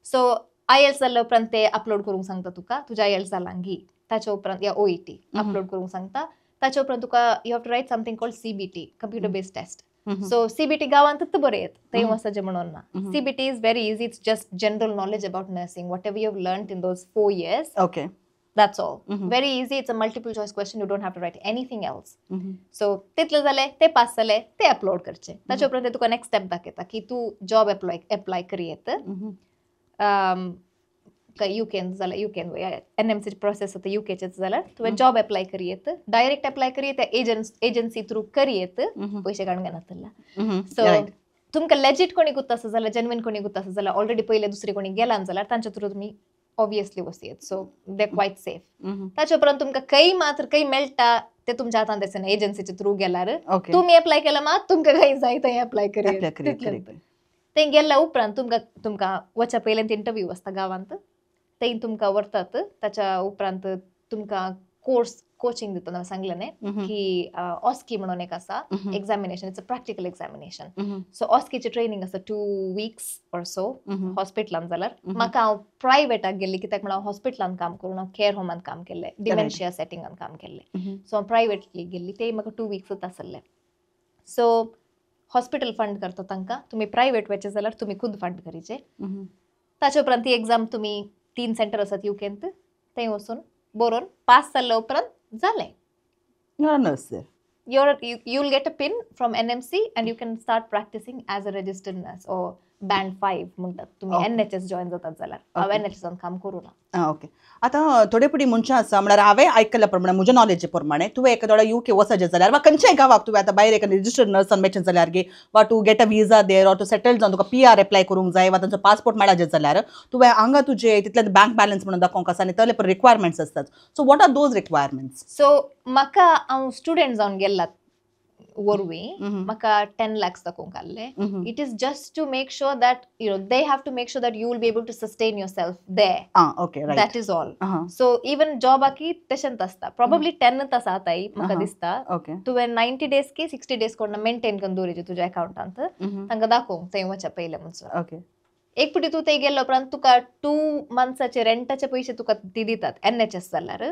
S1: सो आयएल्स जाल्या उपरांत ते अपलोड करूंक सांगता तुका, तुज्या आयएल्स जालां ताच्या उपरांत या ओईटी अपलोड करूंक सांगता. ताच्या उपरांत तुका you have to write something called CBT, computer based test. So CBT गांवांतच बरें येत, थंय वचचें म्हणून ना. CBT is very easy, it's just general knowledge about nursing, whatever you have learn in those 4 years.
S2: Okay,
S1: that's all. Very easy, it's a multiple choice question, you don't have to write anything else. So तितले जाले ते pass जाले ते upload करचे. ताच्या उपरांत ते तुका नेक्स्ट स्टेप दाखयता की तूं जॉब एप्लाय करयेत. युकेन जाल्यार युकेन एनएमसीची प्रोसेस आतां युकेचेच जाल्यार तुवें जॉब एप्लाय करयेत, डायरेक्ट एप्लाय करयेत, एजन्सी थ्रू करयेत, पयशे काडून घेनातला. सो तुमकां लेजीट कोणी गुत्त आसा जाल्यार, जेन्युइन कोणी गुत्त आसा जाल्यार, ऑलरेडी पयले दुसरे कोणी गेला जाल्यार तांच्या थ्रू तुमी ऑब्वियसली वचयेत. सो दे क्वायट सेफ. ताच्या उपरांत तुमकां खंय मात्र खंय मेळटा ते तुमच्या हातांत आसना. एजन्सीचे थ्रू गेल्यार तुमी एप्लाय केला मात तुमकां खंय जाय थंय एप्लाय करयेत. थंय गेल्या उपरांत तुमकां तुमकां वच्या पयल्यान इंटरव्यू आसता गांवांत, थंय तुमकां व्हरतात. ताच्या उपरांत तुमकां कोर्स कोचिंग दिता. हांवें सांगलें न्ही की ऑस्की म्हणून एक आसा examination, it's a practical examination. So ऑस्कीची training आसा 2 weeks or so हॉस्पिटलान जाल्यार. म्हाका हांव प्रायवेटाक गेल्ली कित्याक म्हणून हांव हॉस्पिटलान काम करून हांव केअर होमान काम केल्लें, डिमेन्शिया सेटिंगान काम केल्लें. सो हांव प्रायवेटली गेल्ली, तेय म्हाका 2 weeks आसले. सो हॉस्पिटल फंड करता तांकां, तुमी प्रायवेट वचचे जाल्यार तुमी खुद फंड करीचे. ताच्या उपरांत ती एग्जाम तुमी 3 सेंटर आसात युकेंत, थंय वचून बरोवन पास जाल्या उपरांत जालें. You will get a pin from NMC and you can start practicing as a registered nurse or band 5 म्हणटात तुमी. एनएचएस जॉयन जातात जाल्यार हांव एनएचएसान काम करूं ना.
S2: ओके, आतां थोडे पटी मनशां आसा म्हळ्यार हांवें आयकल्ल्या प्रमाणे, म्हज्या नॉलेजी प्रमाणे तुवें एका युके वचचें जाल्यार वा खंयच्याय गांवाक तुवें आतां भायर एक रजिस्टर्ड नर्सान मेळचें जाल्यार गे, वा to get a visa there or to settle जावन तुका पीआर एप्लाय करूंक जाय वा तांचो पासपोर्ट मेळचें जाल्यार तुवें हांगा तुजे तितले बँक बॅलन्स म्हणून दाखोवंक आसा आनी तसले रिक्वायरमेंट्स आसतात. So what are those requirements?
S1: So म्हाका हांव स्टुडंट जावन गेल्ला वरवीं म्हाका 10 lakhs दाखोवंक आहले. It is just to make sure that you know they have to make sure that you will be able to sustain yourself there.
S2: Okay, right,
S1: that is all. So even जॉबाकी तशेंच आसता, probably 10 आसा आतां म्हाका दिसता. तुवें 90 days की 60 days कोण maintain करून दवरिचे तुज्या अकाउंटांत, तांकां दाखोवंक थंय वचच्या पयलें म्हणसर. एक फावटी तूं थंय गेल्या उपरांत तुका 2 monthsाचे रेंटाचे पयशे तुका ती दितात एनएचएस जाल्यार.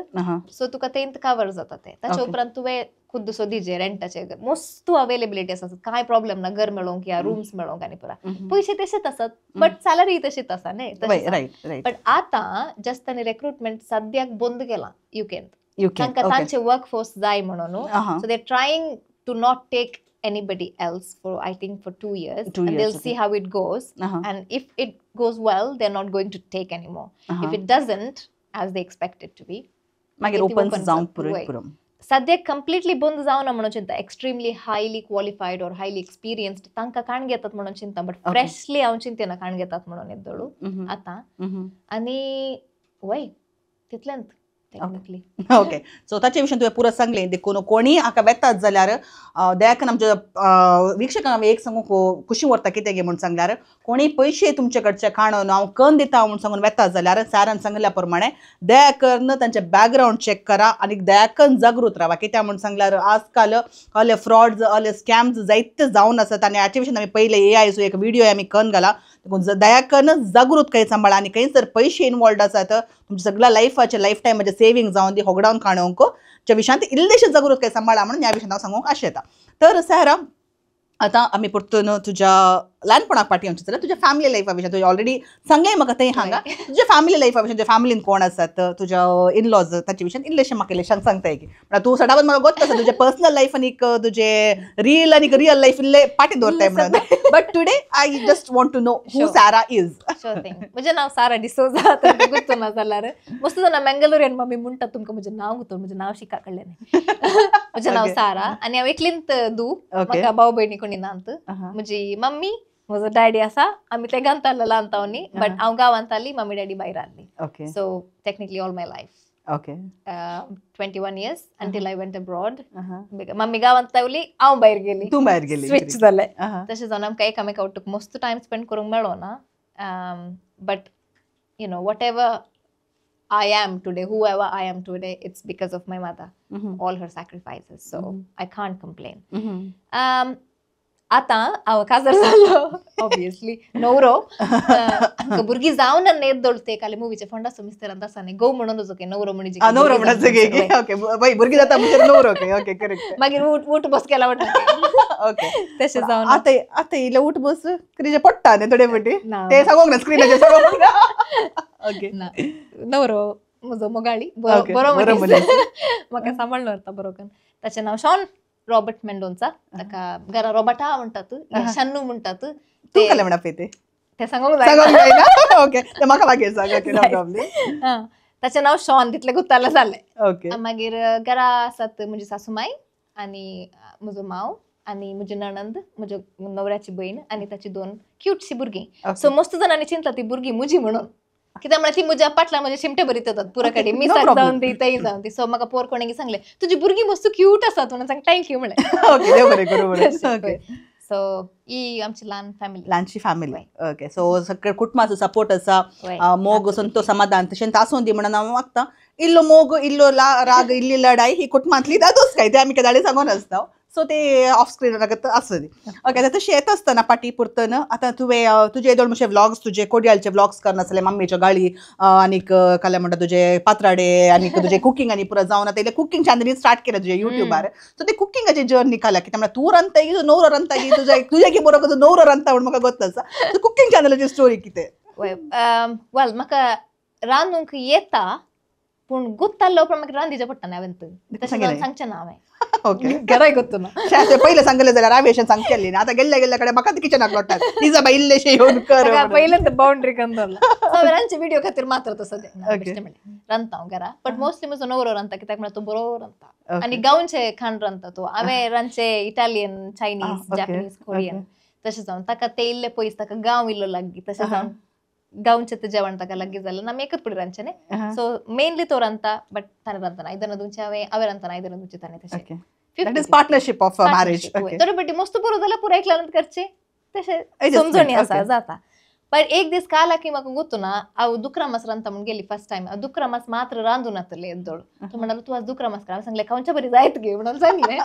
S1: सो तुका थंय कवर जाता ते. ताच्या उपरांत तुवें खुद्द सोदीचे रेंटाचे, मस्त अवेलेबिलिटी आसा, कांय प्रॉब्लेम ना घर मेळोवंक या रूम्स मेळोवंक आनी पुरा पयशे तशेच आसात, बट सॅलरी तशीच आसा न्ही. बट आतां जस्ट तांणी रेक्रुटमेंट सद्याक बंद केलां युकेंत, तांकां तांचे वर्क फोर्स जाय म्हणून. So they trying to not take anybody else for I think for 2 years, and they'll see how it goes. And if it goes well, they're not going to take anymore. If it doesn't, as they expect it to be,
S2: मागीर open जावंक पुरो.
S1: सद्याक completely बंद जावना म्हणून चिंता. Extremely highly qualified or highly experienced तांकां काण घेतात म्हणून चिंता, बट फ्रेशली हांव चिंतना काण घेतात म्हणून येदोळू आतां. आनी वय तितलेंच टेक्निकली.
S2: ओके, सो ताचे विशीं तुवें पुरो सांगलें. देखून कोणीय हाका वेतात जाल्यार दयाकन आमच्या वीक्षकांक एक सांगूंक खुशी व्हरता कितें गे म्हूण सांगल्यार, कोणीय पयशे तुमचे कडचे काणून हांव कन दिता म्हूण सांगून वेतात जाल्यार सॅरान सांगिल्ल्या प्रमाणे दया करून तांचे बॅकग्रावंड चॅक करा आनी दयाकन जागृत रावा. कित्याक म्हूण सांगल्यार आजकाल अले फ्रॉड्स अले स्कॅम्स जायते जावन आसात आनी हाचे विशीं आमी पयले एआयचो एक व्हिडियो आमी कन घाला. देखून दयाकन जागृत खंय सांबाळा आनी खंय जर पयशे इनवॉल्ड आसात तुमच्या सगळ्या लायफाचे लायफ टायमाचे सेविंग जावन ती होगडावन काणूंक च्या विशयांत इल्लेशें जागृत काय सांबाळा म्हणून ह्या विशयांत हांव सांगूंक आशें येता. तर सॅरा, आतां आमी परतून तुज्या ल्हानपणाक फाटीं वचचें जाल्यार तुज्या फॅमिली लायफा विशीं तुवें ऑलरेडी सांगलें म्हाका थंय हांगा, तुज्या फॅमिली लायफा विशीं, तुज्या फॅमिलीन कोण आसात, तुज्या इनलॉज, ताचे विशीं इल्लेशें म्हाका इल्लेशें सांगताय की म्हळ्यार तूं सदांच म्हाका गोत्त आसा तुजें पर्सनल लायफ आनी तुजें रियल आनी रियल लायफ इल्लें फाटीं दवरताय म्हणून. But today I just want to know who Sarah is.
S1: Sure thing. म्हजें नांव सारा डिसोजा, गुत्तो ना जाल्यार मस्त जाणां मँगलोरियन मम्मी म्हणटात तुमकां म्हजें नांव गुत्तो, म्हजें नांव शिका कडलें न्ही. म्हजें नांव सारा आनी हांव एकलींत दू, म्हाका भाव भयणी कोणी नात. म्हजी मम्मी, म्हजो डॅडी आसा, आमी ते गांतालो ल्हानतावनी, बट हांव गांवांत आली, मम्मी डॅडी भायर आहली. So technically all my life, 21 years until I went abroad. Mummy गांवांत रावली, हांव भायर गेली,
S2: तूं भायर गेली,
S1: स्विच जालें. तशें जावन आमकां एकामेका वटूक मस्त टायम स्पेंड करूंक मेळो ना, but you know, whatever I am today, whoever I am today, it's because of my mother, all her sacrifices. So I can't complain. आतां हांव काजार जालो, ऑब्वियसली नवरो भुरगीं जावन येद्दोळ ते काले मुवीचे फोंडाचो मिस्तेरांत आसा न्ही, गो म्हणून ओके नवरो म्हणजे
S2: नवरो म्हणून ओके, बाई भुरगीं जाता म्हणजे नवरो, ओके ओके करेक्ट.
S1: मागीर उठ उठ बस केला म्हणटा
S2: ओके,
S1: तशें जावन
S2: आतां आतां इल्लें उठ बस क्रिजे पडटा न्ही थोडे फावटी, ते सांगूंक ना स्क्रिनाचेर सांगूंक ना. ओके,
S1: ना नवरो म्हजो मोगाळी, बरो मनीस, म्हाका सांबाळून व्हरता बरो करून. ताचें नांव शॉन रॉबर्ट मेंडोन्सा, ताका घरा रॉबर्टा म्हणटात, शन्नू म्हणटात.
S2: तूं काले म्हणा पळय
S1: ते सांगूंक जायना.
S2: ओके, ते म्हाका मागीर सांग. Okay, no problem.
S1: ताचें नांव शॉन, तितलें गुत्तालें जालें.
S2: ओके,
S1: मागीर घरा आसात म्हजी सासूमाय आनी म्हजो माव आनी म्हजी नणंद, म्हज्या नवऱ्याची भयण आनी ताची दोन क्यूटशी भुरगीं. सो मस्त जाणांनी चिंतला ती भुरगीं म्हजी म्हणून, कित्याक म्हळ्यार ती म्हज्या पाटल्यान म्हज्या शिमटे बरीत येतात पुरा कडेन, मिसाक जावन दी तेय जावन दी. सो म्हाका पोर कोणें सांगलें तुजी भुरगीं मस्त क्यूट आसात म्हणून, सांग thank you म्हणलें. सो ही आमची ल्हान फॅमिली,
S2: ल्हानशी फॅमिली. ओके, सो सगळे कुटुंबाचो सपोर्ट आसा, मोग संतो समाधान तशेंच आसूं दी म्हणून हांव मागता. इल्लो मोग, इल्लो राग, इल्ली लढाई ही कुटुंबांतली दादोस काय ते आमी केदाळे सांगून आसता. सो ते ऑफ स्क्रीन आसूं दी. ओके, आतां तशें येता आसतना पाटी पुरतन आतां तुवें तुजे येदोळ मातशे व्लॉग्स, तुजे कोडियालचे व्लॉग्स करनासले, मम्मीच्यो गाळी आनीक काल्या म्हणटा तुजे पात्राडे आनीक तुजे कुकींग आनी पुरो जावन आतां इल्लें कुकींग चॅनल स्टार्ट केलें तुजें युट्यूबार. सो ते कुकिंगाची जर्नी काल्या कित्याक म्हळ्यार तूं रांदता की तुजो नवरो रांदता की तुज्या की बरो तुजो नवरो रांदता म्हूण म्हाका गोत्त आसा. सो कुकींग चॅनलाची स्टोरी कितें?
S1: वेल, म्हाका रांदूंक येता पूण गुत्ताल्लो उपरांत म्हाका रांदीचें पडटा न्ही हांवें, तशें जावन सांगचें ना हांवें.
S2: ओके,
S1: घराय गोत्तू ना
S2: पयलें सांगलें जाल्यार हांवें अशें सांगचेलें न्ही, आतां गेल्ल्या गेल्ल्या कडेन म्हाका किचनाक लोट्टात, तिजा बाय इल्लेशें येवन कर
S1: पयलें बाउंड्री करून दवरला. सो रांदचे व्हिडिओ खातीर मात्र तसो रांदता हांव घरा, बट मोस्टली म्हजो नवरो रांदता, कित्याक म्हळ्यार तो बरो रांदता आनी गांवचें खाण रांदता तो. हांवें रांदचें इटालियन, चायनीज, जॅपनीज, कोरियन तशें जावन ताका ते इल्ले पयस, ताका गांव इल्लो लागीं, तशें जावन गांवचें तें जेवण ताका लागीं जालें ना, आमी एकच पडी रांदचें न्ही. सो मेनली तो रांदता, बट ताणें रांदतना आयदनां धुवचें हांवें, हांवें रांदतना आयदनां धुवचें ताणें, तशें.
S2: That is partnership of marriage.
S1: तरी बेटी मस्त पुरो जाल्यार पुरो एकल्यान करचें, तशें समजणी आसा जाता. पण एक दीस काल की म्हाका गोत्तू ना, हांव दुकरा मास रांदता म्हूण गेली फर्स्ट टायम, हांव दुकरा मास मात्र रांदूं नातलें येद्दोळ. तो म्हणालो तूं आज दुकरा मास कर, हांवें सांगलें खावच्या बरी जायत गे म्हणून सांगलें.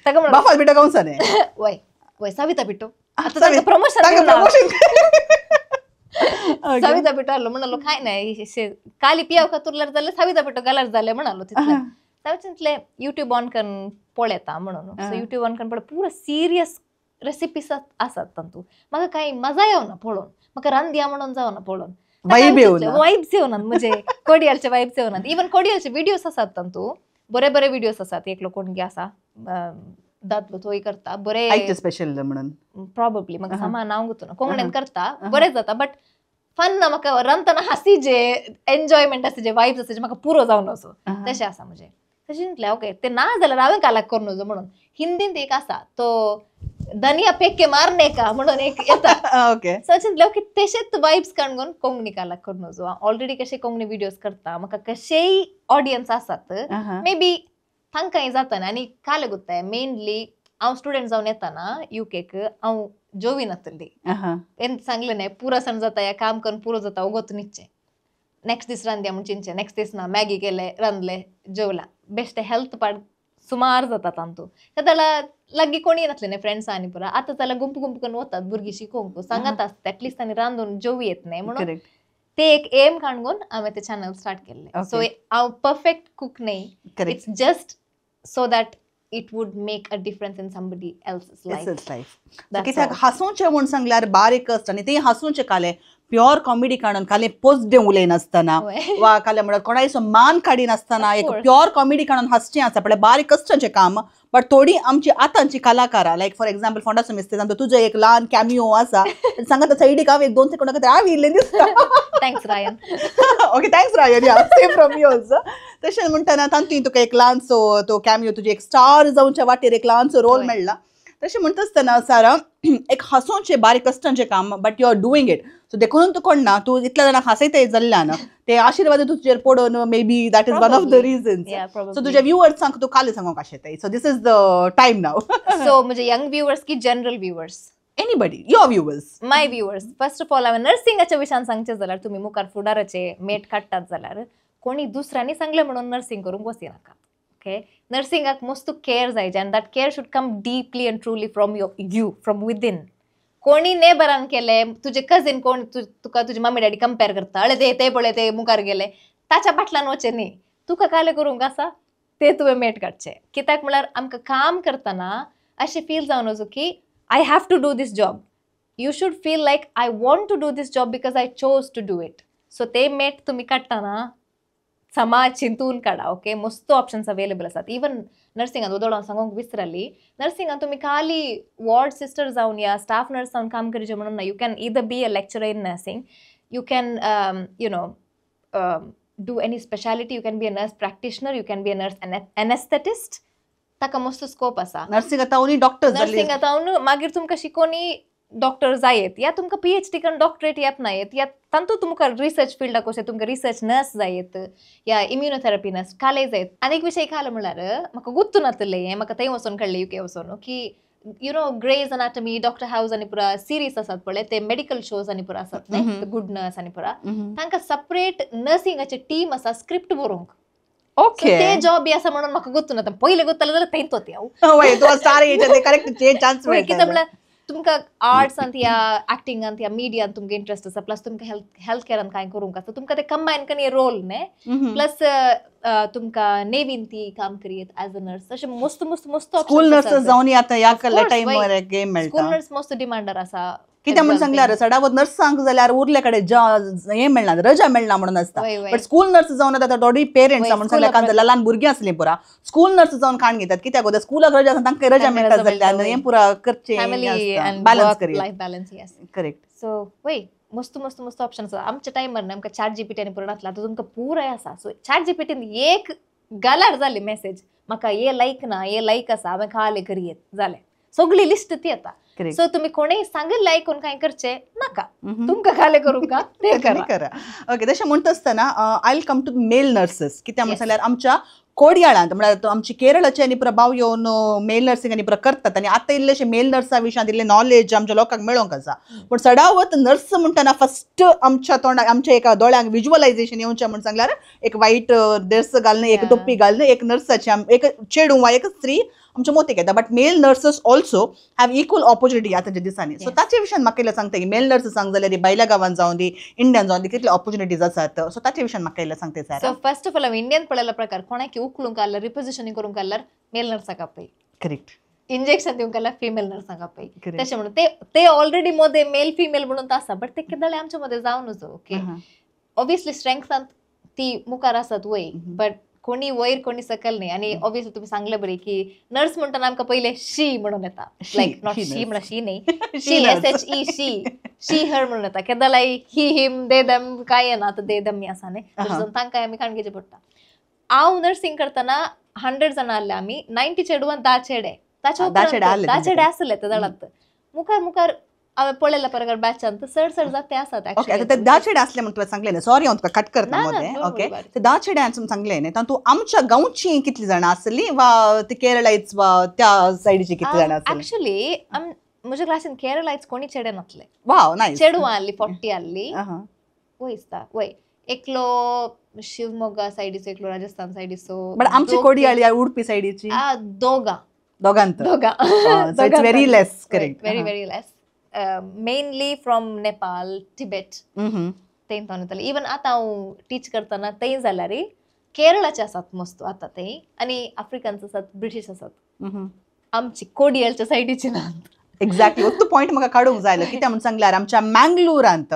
S1: ताका म्हणलें
S2: बाफाल पिठो खावचो न्ही.
S1: वय वय, सविता पिठो आतां ताका प्रमोशन, सविता पिठो हाडलो म्हणालो काय नाही काली पियाव का तुरल्यार जाल्यार सविता पिठो घाल्यार जालें म्हणालो. तितलें हांवें चिंतलें युट्यूब ऑन करून पळयता म्हणून. सो युट्यूब ऑन करून पळय, पुरो सिरियस रेसिपीस आसात तातूंत, म्हाका कांय मजा येवना पळोवन, म्हाका रांदया म्हणून जावना पळोवन, वायब्स येवनात म्हणजे कोडियालचे वायब्स येवनात. इवन कोडियालचे व्हिडियोज आसात तातूंत, बरे बरे व्हिडियोज आसात. एकलो कोण आसा दादलो, तोय करता बरे
S2: स्पेशल म्हणून
S1: प्रॉबेबली, म्हाका सामा नांव गुतूना, कोंकणीन करता बरें जाता, बट फन ना म्हाका रांदतना हासी जे एन्जॉयमेंट आसा, जे वायब्स आसा, जे म्हाका पुरो जावन असो तशें आसा म्हजें. तशें चिंतलें ओके ते ना जाल्यार हांवें कालाक करून वचो म्हणून. हिंदींत एक आसा तो धनिया पेके मारने का म्हणून एक येता.
S2: ओके,
S1: सो चिंतलें ओके तशेंच वायब्स काडून कोंकणी कालाक करून वचो. ऑलरेडी कशें कोंकणी व्हिडियोज करता, म्हाका कशेय ऑडियन्स आसात, मे बी तांकांय जाता न्ही. आनी काले गुत्ताय मेनली हांव स्टुडंट जावन येताना युकेक, हांव जोवी नातली, सांगलें न्ही पुरो सण जाता या काम करून पुरो जाता, ओगोत न्हिदचें, नेक्स्ट दीस रांदया म्हूण चिंतचें, नेक्स्ट दीस ना मॅगी केलें रांदलें जेवलां, बेश्टें हेल्थ पाड सुमार जाता तांतू. जाल्यार लागीं कोणीय नासलें न्ही फ्रेंड्स आनी पुरो, आतां जाल्यार गुंप गुंप करून वतात भुरगीं शिकोवंक, सांगात आसता एटलिस्ट आनी रांदून जेवू येत न्ही म्हणून ते एक एम काडून हांवें ते चॅनल स्टार्ट केल्लें. सो हांव परफेक्ट कूक न्ही, it's just so that it would make a difference in somebody else's life.
S2: कित्याक हांसोवचें म्हूण सांगल्यार बारीक आसता न्ही, तें हांसोवचें कालें प्युअर कॉमेडी काडून कालें पोजडें उलयनासतना वा कालें म्हणल्यार कोणायचो मान काडिनासतना एक प्युअर कॉमेडी काडून हांसचें आसा, पळय बारीक कश्टांचें काम. बट थोडी आमची आतांची कलाकारां लायक फॉर एक्झाम्पल फोंडाचो मिस्ते तुजो एक ल्हान कॅमियो आसा, सांगता सायडीक हांव एक दोन सेकंड खातीर हांव येयल्लें दिसता.
S1: Thanks Ryan.
S2: Okay, thanks Ryan, yeah same from you also. तशें म्हणटना तातूंत तुका एक ल्हानसो तो कॅमियो, तुजी एक स्टार जावच्या वाटेर एक ल्हानसो रोल मेळ्ळा. तशें म्हणटा आसतना सारा, एक हांसोवचें बारीक कश्टांचें काम, but you are doing it, so देखून तूं कोण ना, तूं इतल्या जाणांक हांसयताय जाल्ल्यान ते आशिर्वाद तुजेर पडून maybe that is one of the reasons. So तुज्या व्युवर्सांक तूं काल सांगूंक आशेताय, so this is the time now.
S1: So म्हणजे यंग व्युवर्स की general viewers?
S2: Anybody, your viewers.
S1: My viewers, first of all हांवें नर्सिंगाच्या विशयान सांगचें जाल्यार तुमी मुखार फुडाराचे मेट काडटात जाल्यार कोणी दुसऱ्यांनी सांगलें म्हणून नर्सिंग करूंक वचनाका. ओके, नर्सिंगाक मस्त केअर जाय आनी that care should come deeply and truly from you, from within. कोणी नेबरान केलें, तुजे कजीन कोण तुका तुजी मम्मी डॅडी कंपेर करता, अळे ते ते पळय ते मुखार गेले, ताच्या फाटल्यान वचें न्ही. तुका कालें करूंक आसा तें तुवें मेट काडचें. कित्याक म्हळ्यार आमकां काम करतना अशें फील जावन वचूं की I have to do this job. You should feel like I want to do this job because I chose to do it. So ते मेट तुमी काडटना समाज चिंतून काडा. ओके, मस्त ऑप्शन्स अवेलेबल आसात. इवन नर्सिंगान उदोड हांव सांगूंक विसरली, नर्सिंगान तुमी खाली वॉर्ड सिस्टर जावन या स्टाफ नर्स जावन काम करचें म्हणून ना. You can either be a lecturer in nursing, you can you know do any speciality, you can be a nurse practitioner, you can be a nurse anaesthetist. ताका मस्त scope आसा.
S2: नर्सिंग आतां doctor,
S1: nursing आतां मागीर तुमकां शिकोनी doctor जायत या तुमकां PhD करून डॉक्टरेट येत ना येत, या तातूंत तुमकां रिसर्च फिल्डाक वचून तुमकां रिसर्च नर्स जायत या इम्युनोथेरपी नर्स कालय जायत. आनी एक विशय खालो म्हणल्यार म्हाका गुत्तू नातलें हें, म्हाका थंय वचोन कळ्ळें UK वचोन की you know Grey's Anatomy, Doctor House आनी पुरा सिरीज आसात पळय, ते मेडिकल शोज आनी पुरा आसात न्ही, the good nurse आनी पुरा, तांकां सपरेट नर्सिंगाचे टीम आसा स्क्रिप्ट बरोवंक.
S2: ओके,
S1: ते जॉब बी आसा म्हणून म्हाका गुत्तू नाता. पयलें गुत्तलें जाल्यार थंयच वता हांव. कितें म्हणल्यार तुमकां आर्ट्सांत या एक्टिंगांत या मिडियांत तुमकां इंट्रस्ट आसा, प्लस तुमकां हेल्थ केअरांत कांय करूंक आसा, तुमकां ते कंबायन करून रोल न्ही, प्लस तुमकां नेवीन ती काम करीत एज अ नर्स, अशें मस्त मस्त मस्त
S2: स्कूल नर्स जावन आतां ह्या टायमार गेम मेळटा.
S1: स्कूल नर्स मस्त डिमांडार आसा.
S2: कित्याक म्हणून सांगल्यार सडावत नर्सांक जाल्यार उरले कडेन हें मेळना, रजा मेळना म्हणून आसता, बट स्कूल नर्स जावन आतां थोडी पेरंट्स म्हणून सांगल्यार कारण ल्हान भुरगीं आसलीं पुरा स्कूल नर्स जावन काण घेतात, कित्याक स्कुलाक रजा आसता तांकां रजा मेळटा जाल्यार हें पुरा करचें बॅलन्स करी,
S1: लायफ बॅलन्स.
S2: करेक्ट.
S1: सो वय मस्त मस्त मस्त ऑप्शन आसा. आमच्या टायमार न्ही आमकां चॅट जीपीटी आनी पुरो नासलो, आतां तुमकां पुराय आसा. सो चॅट जीपीटीन एक गाल्यार जाली मेसेज, म्हाका हे लायक ना, हे लायक आसा, हांवें खालें करयेत जालें, सगळी लिस्ट ती येता. सो तुम्ही कोणेय सांगिल्लें आयकून कांय करचें नाका, तुमकां खालें करूंक तें करा.
S2: ओके, तशें म्हणटा आसतना I will come to male nurses. कित्याक म्हणून सांगल्यार आमच्या कोडयाळांत म्हळ्यार आमची केरळाचे आनी प्रभाव येवन मेल नर्सिंग आनी पुरा करतात आनी आतां इल्लेशे मेल नर्सा विशयांत इल्लें नॉलेज आमच्या लोकांक मेळोंक आसा, पूण चडावत नर्स म्हणटना फस्ट आमच्या तोंडाक आमच्या एका दोळ्यांक विज्युअलायझेशन येवचें म्हूण सांगल्यार एक वायट ड्रेस घालून, एक टोपी घालून, एक नर्साची एक चेडूं वा एक स्त्री आमच्या मोतीक येता. But male nurses also have equal opportunity आतांच्या दिसांनी. सो ताचे विशयान म्हाका इल्लें सांगता की मेल नर्सेसांक जाल्यार भायल्या गांवांत जावन दी, इंडियन जावन दी, कितले ऑपॉर्च्युनिटीज आसात, सो ताचे विशयान म्हाका इल्लें सांगता sir.
S1: So first of all हांव इंडियन पळयला प्रकार कोणाक उखलूंक काडल्यार रिपोजिशनींग करूंक काडल्यार मेल नर्साक आपय,
S2: करेक्ट,
S1: इंजेक्शन दिवंक काडल्यार फिमेल नर्साक आपय, तशें म्हणून ते ते ऑलरेडी मदें मेल फिमेल म्हणून आसा, बट ते केदळे आमच्या मदें जावन नजो. ओके, ऑब्वियसली स्ट्रेंथांत ती मुखार आसात वय, बट कोणी वयर कोणी सकल न्ही. आनी ऑब्वियसली तुमी सांगलें बरी की नर्स म्हणटना आमकां पयलें शी म्हणून येता, लायक not she म्हणल्यार शी न्ही, she SHE she, she her म्हणून येता. केदळाय ही हिम दे दम कांय येना, आतां दे दम आसा न्ही, तांकां आमी काण घेवचें पडटा. हांव नर्सिंग करतना 100 जाणां आसले आमी, 90 चेडवां 10 चेडे, ताचे उपरांत 10 चेडे आसले ते दळांत. मुखार मुखार हांवें पळयल्या प्रकार बॅचांत चड चड जाते आसात.
S2: ओके, आतां ते 10 चेडे आसले म्हण तुवें सांगलें न्ही, सॉरी हांव तुका कट करता मदें. ओके, ते 10 चेडे हांवें सांगलें न्ही, तातूंत आमच्या गांवची कितली जाणां आसली वा ती केरळाच वा त्या सायडीची कितली जाणां आसली?
S1: एक्चुअली म्हज्या क्लासीन केरळाच कोणी चेडे नासले.
S2: वाव, नायस.
S1: चेडवां आहली 40 आहली वय दिसता, वय एकलो शिवमोग्गा सायडीचो, एकलो राजस्थान सायडीचो,
S2: बट आमची कोडियाळी उडपी सायडीची
S1: दोगां
S2: दोगांत
S1: दोगां.
S2: So it's very less. Correct,
S1: very very less. Mainly from Nepal, Tibet थंय जावन येताले. इवन आतां हांव टीच करतना थंय जाल्यार केरळाचे आसात मस्त आतां थंय, आनी आफ्रिकन्स आसात, ब्रिटीश आसात, आमची कोडियाळच्या सायडीची ना.
S2: एक्झॅक्टली, तो पॉयंट म्हाका काडूंक जाय. कित्याक म्हूण सांगल्यार आमच्या मँगलोरांत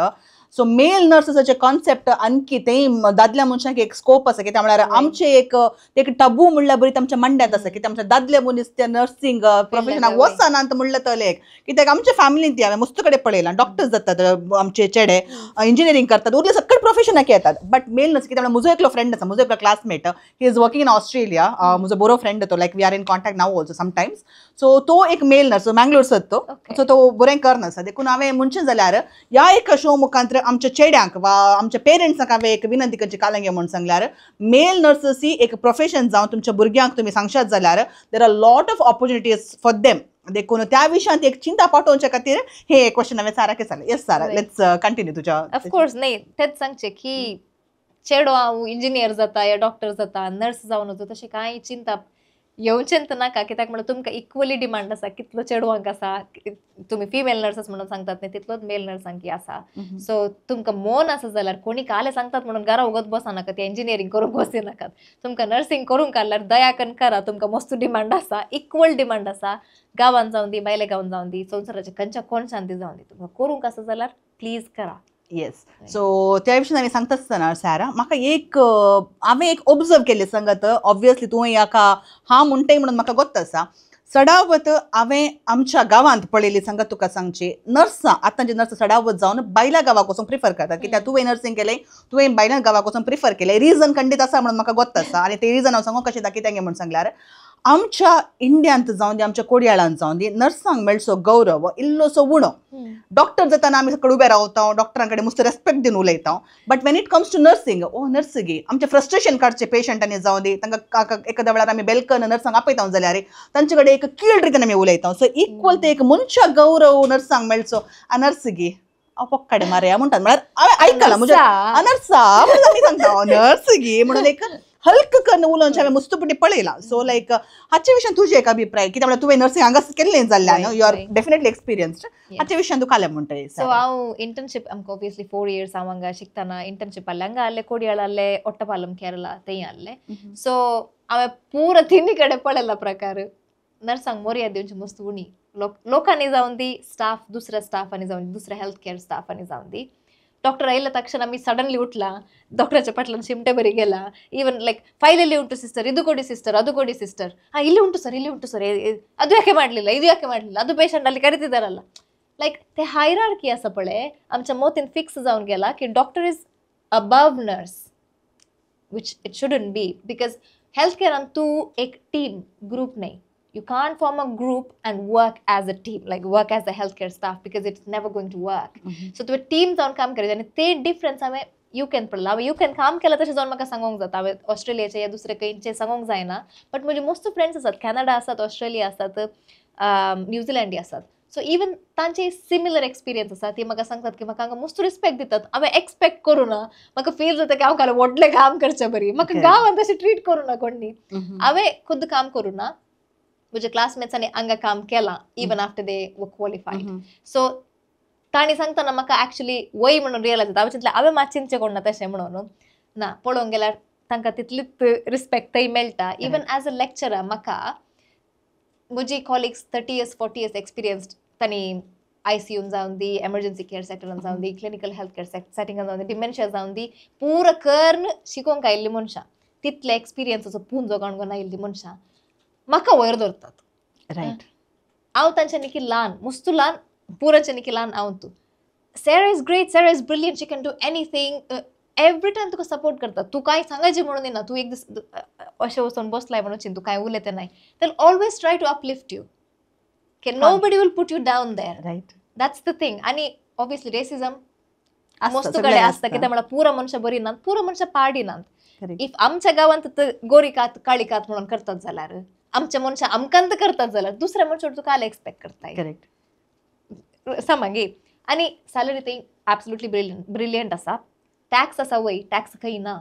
S2: सो मेल नर्सेसाचे कॉन्सेप्ट आणखी तेय दादल्या मनशांक एक स्कोप आसा, कित्याक म्हळ्यार आमचे एक एक टबू म्हणल्यार बरी आमच्या मांड्यांत आसा की आमच्या दादले मनीस त्या नर्सिंग प्रोफेशनाक वचनात म्हणलें तले एक, कित्याक आमच्या फॅमिलीन ती हांवें मस्त कडेन पळयलां, डॉक्टर्स जातात आमचे चेडे, इंजिनियरींग करतात, उरले सगळे प्रोफेशनाक येतात, बट मेल नर्स कित्याक म्हळ्यार म्हजो एकलो फ्रेंड आसा, म्हजो एकलो classmate, he is working in Australia, म्हजो बरो फ्रेंड तो, like we are in contact now also sometimes. So तो एक मेल नर्स, मँगलोर सर तो, सो तो बरें कर आसा. देखून हांवें म्हणचें जाल्यार ह्या एक शो मुखांत आमच्या चेड्यांक वा आमच्या पेरंट्सांक हांवें एक विनंती करची कालंगे म्हूण सांगल्यार मेल नर्सस ही एक प्रोफेशन जावन तुमच्या भुरग्यांक तुमी सांगशात जाल्यार there are lot of opportunities for them. देखून त्या विशयांत एक चिंता पाठोवच्या खातीर हे क्वेश्चन हांवें साराक विचारलें. येस सारा, let's continue तुज्या.
S1: ऑफकोर्स नाही, तेच सांगचें की चेडो हांव इंजिनियर जाता या डॉक्टर जाता नर्स जावन वचो तशें कांय चिंता येवचें तर नाका, कित्याक म्हणल्यार तुमकां इक्वली डिमांड आसा, कितलो चेडवांक आसा, तुमी फिमेल नर्सस म्हणून सांगतात न्ही तितलोच मेल नर्सांकी आसा. सो तुमकां मन आसा जाल्यार कोणी काले सांगतात म्हणून घरा उगत बसा नाका, ते इंजिनियरींग करूंक वचूं नाकात, तुमकां नर्सिंग करूंक काडल्यार दया करून करा, तुमकां मस्त डिमांड आसा, इक्वल डिमांड आसा, गांवान जावन दी भायल्या गांवान जावन दी संवसाराच्या खंयच्या कोनशान ती जावन दी, तुमकां करूंक आसा जाल्यार प्लीज करा.
S2: येस, सो त्या विशीं हांवें सांगता आसतना सारा म्हाका एक हांवें एक ऑब्जर्व केल्लें सांगत, ऑब्वियसली तुवें हाका हांव म्हणटाय म्हणून म्हाका गोत्त आसा, चडावत हांवें आमच्या गांवांत पळयली सांगत तुका सांगची नर्सां आतांची नर्सां चडावत जावन बायल्या गांवाक वचून प्रिफर करतात, कित्याक तुवें नर्सिंग केलें, तुवें बायल्या गांवाक वचून प्रिफर केलें, रिजन खंडीत आसा म्हणून म्हाका गोत्त आसा आनी ते रिजन हांव सांगू कशें दाखयता म्हूण सांगल्यार आमच्या इंडियांत जावन दी आमच्या कोडयाळांत जावन दी नर्सांक मेळचो गौरव इल्लोसो उणो. डॉक्टर जाताना आमी सगळे उबे रावता, डॉक्टरां कडेन मस्त रेस्पेक्ट दिवन उलयता, but when it comes to nursing, oh nurse गे आमचें फ्रस्ट्रेशन काडचें पेशंटांनी जावन दी, तांकां एखाद्या वेळार आमी बेलकन नर्सांक आपयता जाल्यार तांचे कडेन एक कीळ रितीन आमी उलयता. सो इक्वल ते एक मनशा गौरव नर्सांक मेळचो, आ नर्स गे हांव पोक्काडे मारया म्हणटात, म्हळ्यार हांवें आयकलां म्हज्या नर्सा म्हणून आमी सांगता नर्स गे म्हणून एक हल्क करून उलोवन हांवें मुस्तुपटी पळयलां. सो लायक हाचे विशयान तुजें एक अभिप्राय, कित्याक म्हळ्यार तुवें नर्सिंग हांगा केल्लें जाल्ल्यान you are definitely experienced, हाचे विशयान तूं कालें म्हणटलें.
S1: सो हांव इंटर्नशीप आमकां ऑब्वियसली 4 इयर्स हांव हांगा शिकतना इंटर्नशीप आहलें, हांगा आहलें कोडियाळ आहलें, ओट्टपालम केरला थंय आहलें. सो हांवें पुरो तिनी कडेन पळयला प्रकार, नर्सांक मोर्या दिवची मस्त उणी लोकांनी जावन दी, स्टाफ दुसऱ्या स्टाफांनी जावन दी, दुसऱ्या हेल्थ केअर स्टाफांनी जावन दी. डॉक्टर आयले तक्षण आमी सडनली उठला, डॉक्टराच्या पाटल्यान शिमटे बरी गेला, इवन लायक ಫೈಲಲ್ಲಿ ಉಂಟು ಸಿಸ್ಟರ್, ಇದು ಕೊಡಿ ಸಿಸ್ಟರ್, ಅದು ಕೊಡಿ ಸಿಸ್ಟರ್, ಹಾಂ ಇಲ್ಲಿ ಉಂಟು ಸರ್, ಇಲ್ಲಿ ಉಂಟು ಸರ್, ಅದು ಯಾಕೆ ಮಾಡಲಿಲ್ಲ, ಇದು ಯಾಕೆ ಮಾಡಲಿಲ್ಲ, ಅದು ಪೇಷಂಟ್ ಅಲ್ಲಿ ಕರಿತಿದ್ದಾರಲ್ಲ, लायक ते हायरार्की आसा पळय आमच्या मतीन फिक्स जावन गेला की doctor is above nurse, which it shouldn't be, because health केअरान तूं एक टीम ग्रूप न्हय, you can't form a group and work as a team, like work as a healthcare staff, because it's never going to work. So तुवें team जावन काम करायचें आनी ते difference हांवें युकेन पडला. हांवें युकेन काम केलां तशें जावन म्हाका सांगूंक जाता, हांवें ऑस्ट्रेलियाचे या दुसरे खंयचे सांगूंक जायना, बट म्हजे मोस्ट फ्रेंड्स आसात, कॅनडा आसात, ऑस्ट्रेलिया आसात, न्यूझिलंडी आसात. सो इवन तांचे सिमिलर एक्सपिरियन्स आसा, ती म्हाका सांगतात की म्हाका हांगा मस्त रिस्पेक्ट दितात, हांवें एक्सपेक्ट करूं ना, म्हाका फील जाता की हांव काल व्हडलें काम करचें बरी, म्हाका गांवांत तशें ट्रीट करूं ना कोणी, हांवें खुद्द काम करूं ना, म्हज्या क्लासमेट्सांनी हांगा काम केलां even after they were qualified. So तांणी सांगतना म्हाका एक्चुली वय म्हणून रियलायज जाता, हांवें चिंतलें हांवें मात चिंतचें कोण ना तशें म्हणून ना, पळोवंक गेल्यार तांकां तितलीच रिस्पेक्ट थंय मेळटा. इवन एज अ लेक्चरर म्हाका म्हजी कॉलिग्स 30 इयर्स 40 इयर्स एक्सपिरियन्स्ड, तांणी आयसीयून जावन दी, एमर्जन्सी केअर सेक्टरान जावन दी, क्लिनिकल हेल्थ केअर सेटिंगान जावन दी, डिमेन्शिया जावन दी, पुरो करून शिकोवंक आयिल्लीं मनशां, तितले एक्सपिरियन्साचो पुंजो काडून आयिल्लीं मनशां म्हाका वयर धरतात.
S2: रायट,
S1: हांव तांच्यानी की ल्हान, मस्तू ल्हान, पुरांच्यानी की ल्हान हांव तूं. Sarah is great, Sarah is brilliant, she can do anything, every time तुका सपोर्ट करता, तूं कांय सांगायचें म्हणून ना, तूं एक दीस अशें वचून बसलाय म्हणून चिंत, तूं कांय उलयता नाय, they always try to uplift you, okay, nobody will put you down there.
S2: Right,
S1: that's the thing. आनी ऑब्वियसली रेसिजम मस्त कडेन आसता, कित्याक म्हळ्यार पुरो मनशां बरी नात, पुरो मनशां पाडी नात. If आमच्या गांवांत गोरी कात काळी कात म्हणून करतात जाल्यार, आमच्या मनशां आमकां करतात जाल्यार, दुसऱ्या मनशां तुका काल एक्सपेक्ट करताय.
S2: करेक्ट,
S1: सामागे. आनी सॅलरी थंय एब्सोल्युटली ब्रिलियंट आसा, टॅक्स आसा वय, टॅक्स खंय ना,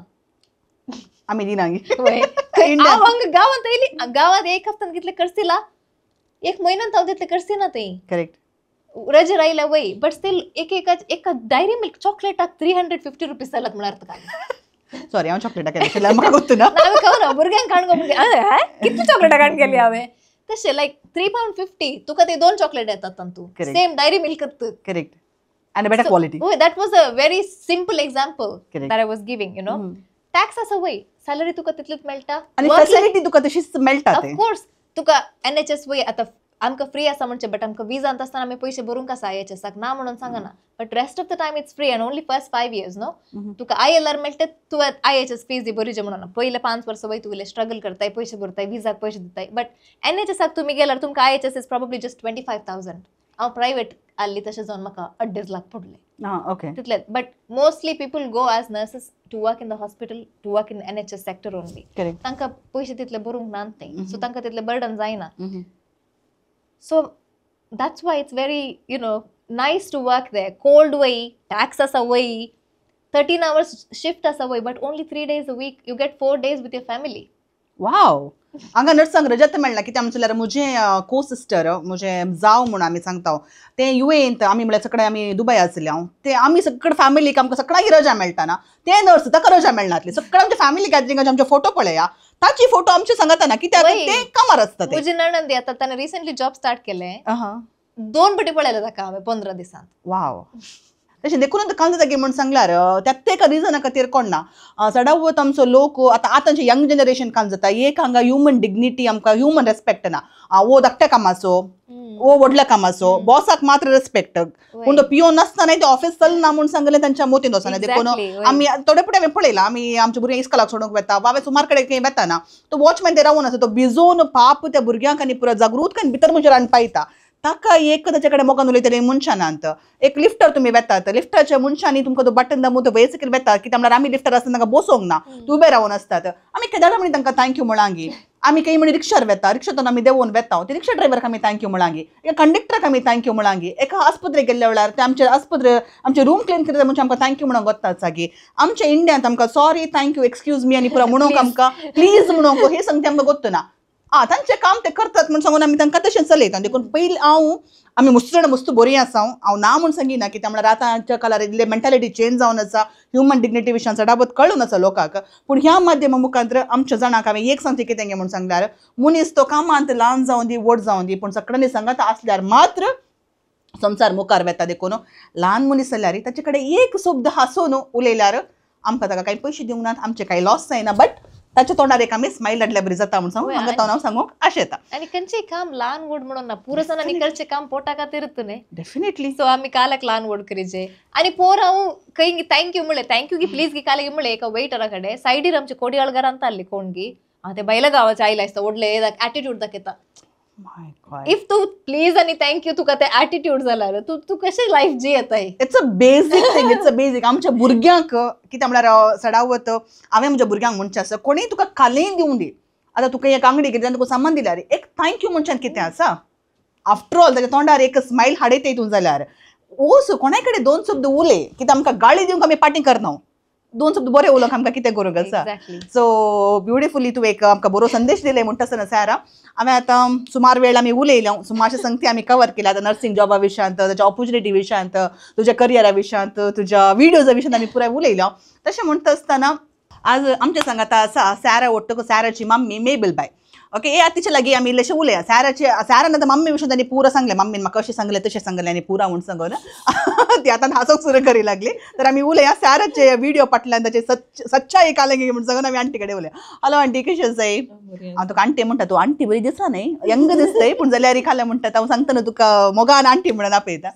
S2: आमी दिना
S1: हांव गांवांत येयली, गांवांत एक हफ्त्यान कितले करसिला, एक म्हयन्यान हांव तितले करसिना थंय.
S2: करेक्ट,
S1: रजेर आयल्या वय, बट स्टील एक एका डायरी मिल्क चॉकलेटाक 350 रुपीज जाल्यात म्हळ्यार तुका.
S2: सॉरी, हांव चॉकलेटाक केलें म्हाका गोत्तू ना,
S1: हांवें खबर भुरग्यांक काडून कितली चॉकलेटां काडून गेली हांवें, तशें लायक £3.50 तुका ते 2 चॉकलेट येतात तातूंत, same diary milk.
S2: Correct, And a better quality.
S1: That was a very simple example that I was giving, you know. Tax आसा वय, सॅलरी तुका तितलीच मेळटा
S2: आनी फॅसिलिटी तुका तशीच मेळटा.
S1: ऑफकोर्स तुका एनएचएस वय आतां आमकां फ्री आसा म्हणचे, बट आमकां विजांत आसतना आमी पयशे भरूंक आसा आयएचएसाक ना म्हणून सांगना, but rest of the time it's free and only first 5 years no. तुका आयएलआर मेळटा, तूं आयएचएस फीज भरीचे म्हणून पयले 5 वर्सां वय तुगेले स्ट्रगल करताय, पयशे भरताय, विजाक पयशे दिताय. बट एनएचएसाक तुमी गेल्यार तुमकां आयएचएस is probably just 25,000. हांव प्रायवेट आहली तशें जावन म्हाका 2.5 लाख पडले तितले. But mostly people go as nurses to work in the hospital, to work in NHS sector only. तांकां पयशे तितले भरूंक ना ते, सो तांकां तितले बर्डन जायना. So that's why it's very, you know, nice to work there. Cold way, tax आसा वय, 13 hours shift आसा वय, but only 3 days a week. You get 4 days with your family.
S2: Wow. हांगा नर्सांक रजात मेळना कित्याक आमचें जाल्यार म्हजें को सिस्टर म्हजें जाव म्हूण आमी सांगता तें युएंत आमी म्हळ्यार सगळे आमी दुबय आसले हांव ते आमी सगळे फॅमिलीक आमकां सगळ्यांक रजा मेळटा ना, ते नर्स ताका रजा मेळनासली. सगळ्या आमच्या फॅमिली गॅदरिंगाचे आमचे फोटो पळया, ताची फोटो आमचे सांगता ना कित्याक ते कामार आसता.
S1: म्हजी नणंद आतां ताणें रिसेंटली जॉब स्टार्ट केलें, 2 पटी पळयलें ताका हांवें 15 दिसांत.
S2: वाव. तशें देखून काम जाता म्हूण सांगल्यार त्या एका रिजना खातीर कोण ना चडावत आमचो लोक आतां आतांचे यंग जनरेशन काम जाता एक हांगा ह्युमन डिग्निटी आमकां ह्युमन रेस्पेक्ट ना. वो धाकट्या कामाचो वो व्हडल्या कामाचो बॉसाक मात्र रेस्पेक्ट, पूण तो पियोन नासतना ते ऑफिस चलना म्हूण सांगलें तांच्या मोतीन वचना. देखून आमी थोडे फुडें आमी पळयलां आमी आमच्या भुरग्यांक इस्कॉलाक सोडूंक वता वा सुमार कडेन खंय वता ना तो वॉचमॅन ते रावून आसा तो भिजोवन पाप त्या भुरग्यांक आनी पुरो जागृत आनी भितर मनशां रांदपा ताका एक ताचे कडेन मोगान उलयतले मनशानांत. एक लिफ्टर तुमी वेतात, लिफ्टाच्या मनशांनी तुमकां तो बटन दामून तो वयर सकयल वेतात कित्याक म्हळ्यार आमी लिफ्टर आसतना तांकां बसोंक ना, तूं उबे रावन आसतात. आमी केदाळा म्हणी तांकां thank you म्हळांगी. आमी काही म्हणी रिक्षार वेता, रिक्षांतून आमी देंवोन वेता ते रिक्षा ड्रायव्हराक आमी thank you म्हळांगी, एका कंडक्टराक आमी thank you म्हळांगी. एका आस्पत्रेक गेल्ल्या वेळार ते आमचे आस्पत्रे आमचे रूम क्लीन करता म्हणजे आमकां thank you म्हणूंक वता जागी. आमच्या इंडियांत आमकां sorry thank you excuse me आनी पुरो म्हणूंक आमकां प्लीज म्हणूंक हे सांगते आमकां गोत्त ना. आं तांचें काम ते करतात म्हूण सांगून आमी तांकां तशें चलयता. देखून पयलीं हांव आमी मस्त जाणां मस्त बरीं आसा हांव ना म्हूण सांगिना कित्याक म्हळ्यार आतांच्या काळार इल्ले मेंटालिटी चेंज जावन आसा, ह्युमन डिग्निटी विशयान चडावत कळून आसा लोकांक. पूण ह्या माध्यमा मुखांत आमच्या जाणांक हांवें एक सांगचें कितें गे म्हूण सांगल्यार मनीस तो कामांत ल्हान जावन दी व्हड जावन दी पूण सगळ्यांनी सांगात आसल्यार मात्र संवसार मुखार वेता. देखून ल्हान मनीस जाल्यार ताचे कडेन एक शब्द हांसून उलयल्यार आमकां ताका कांय पयशे दिवंक नात, आमचें कांय लॉस जायना, बट ताच्या तोंडार एक आमी स्मायल हाडल्यार बरी जाता म्हूण सांगू हांगा हांव सांगूंक आशें येता.
S1: आनी खंयचें काम ल्हान व्हड म्हणून ना, पुरो जाणांनी करचें काम पोटा खातीरच न्ही.
S2: डेफिनेटली.
S1: सो आमी कालाक ल्हान व्हड करीचे आनी पोर हांव खंय thank you म्हणलें thank you की प्लीज की काल म्हणलें एका वेटरा कडेन सायडीर आमचे कोडियाळ घरांत आहली कोण गी हांव ते बायला गांवाचे आयले आसता व्हडले एटिट्यूड दाखयता. If तूं प्लीज आनी thank you तुका ते एटिट्यूड जाल्यार तूं तूं कशें life जियेताय.
S2: It's a basic thing, it's a basic. आमच्या भुरग्यांक कितें म्हळ्यार चडावत हांवें म्हज्या भुरग्यांक म्हणचें आसा कोणीय तुका खालीय दिवं दी, आतां तुका एक आंगडी कितें तुका सामान दिल्यार एक thank you मनशान कितें आसा आफ्टर ऑल ताच्या तोंडार एक स्मायल हाडयता तूं जाल्यार ओस कोणाय कडेन 2 शब्द उलय कित्याक आमकां गाळी दिवंक आमी पाटी करना, 2 शब्द बरे उलोवंक आमकां कितें करूंक आसा. सो ब्युटिफुली तूं एक आमकां बरो संदेश दिले म्हणटा आसतना सारा हांवें आतां सुमार वेळ आमी उलयल्या, सुमारशे संगती आमी कवर केल्या. आतां नर्सिंग जॉबा विशयांत, ताच्या ऑपॉर्च्युनिटी विशयांत, तुज्या करियरा विशयांत, तुज्या विडियोजा विशयांत आमी पुराय उलयल्या. तशें म्हणटा आसतना आज आमच्या सांगाता आसा सारा ओट्टको साराची मम्मी मेबल बाय. ओके हे तिचे लागीं आमी इल्लेशें उलया. साराचे सारान आतां मम्मी विशयांत आनी पुरा सांगलें, मम्मीन म्हाका अशें सांगलें तशें सांगलें आनी पुरा म्हूण सांगून ती आतां हांसूंक सुरू करी लागली. तर आमी उलया साराचे विडियो फाटल्यान ताचे सच्चाई कालें म्हूण सांगून आमी आंटी कडेन उलया. हॅलो आंटी, कशी आसाय? हांव तुका आंटी म्हणटा, तूं आंटी बरी दिसना न्ही, यंग दिसताय पूण जाल्यार खालें म्हणटा हांव सांगता न्हू तुका मोगान आंटी म्हणून आपयता.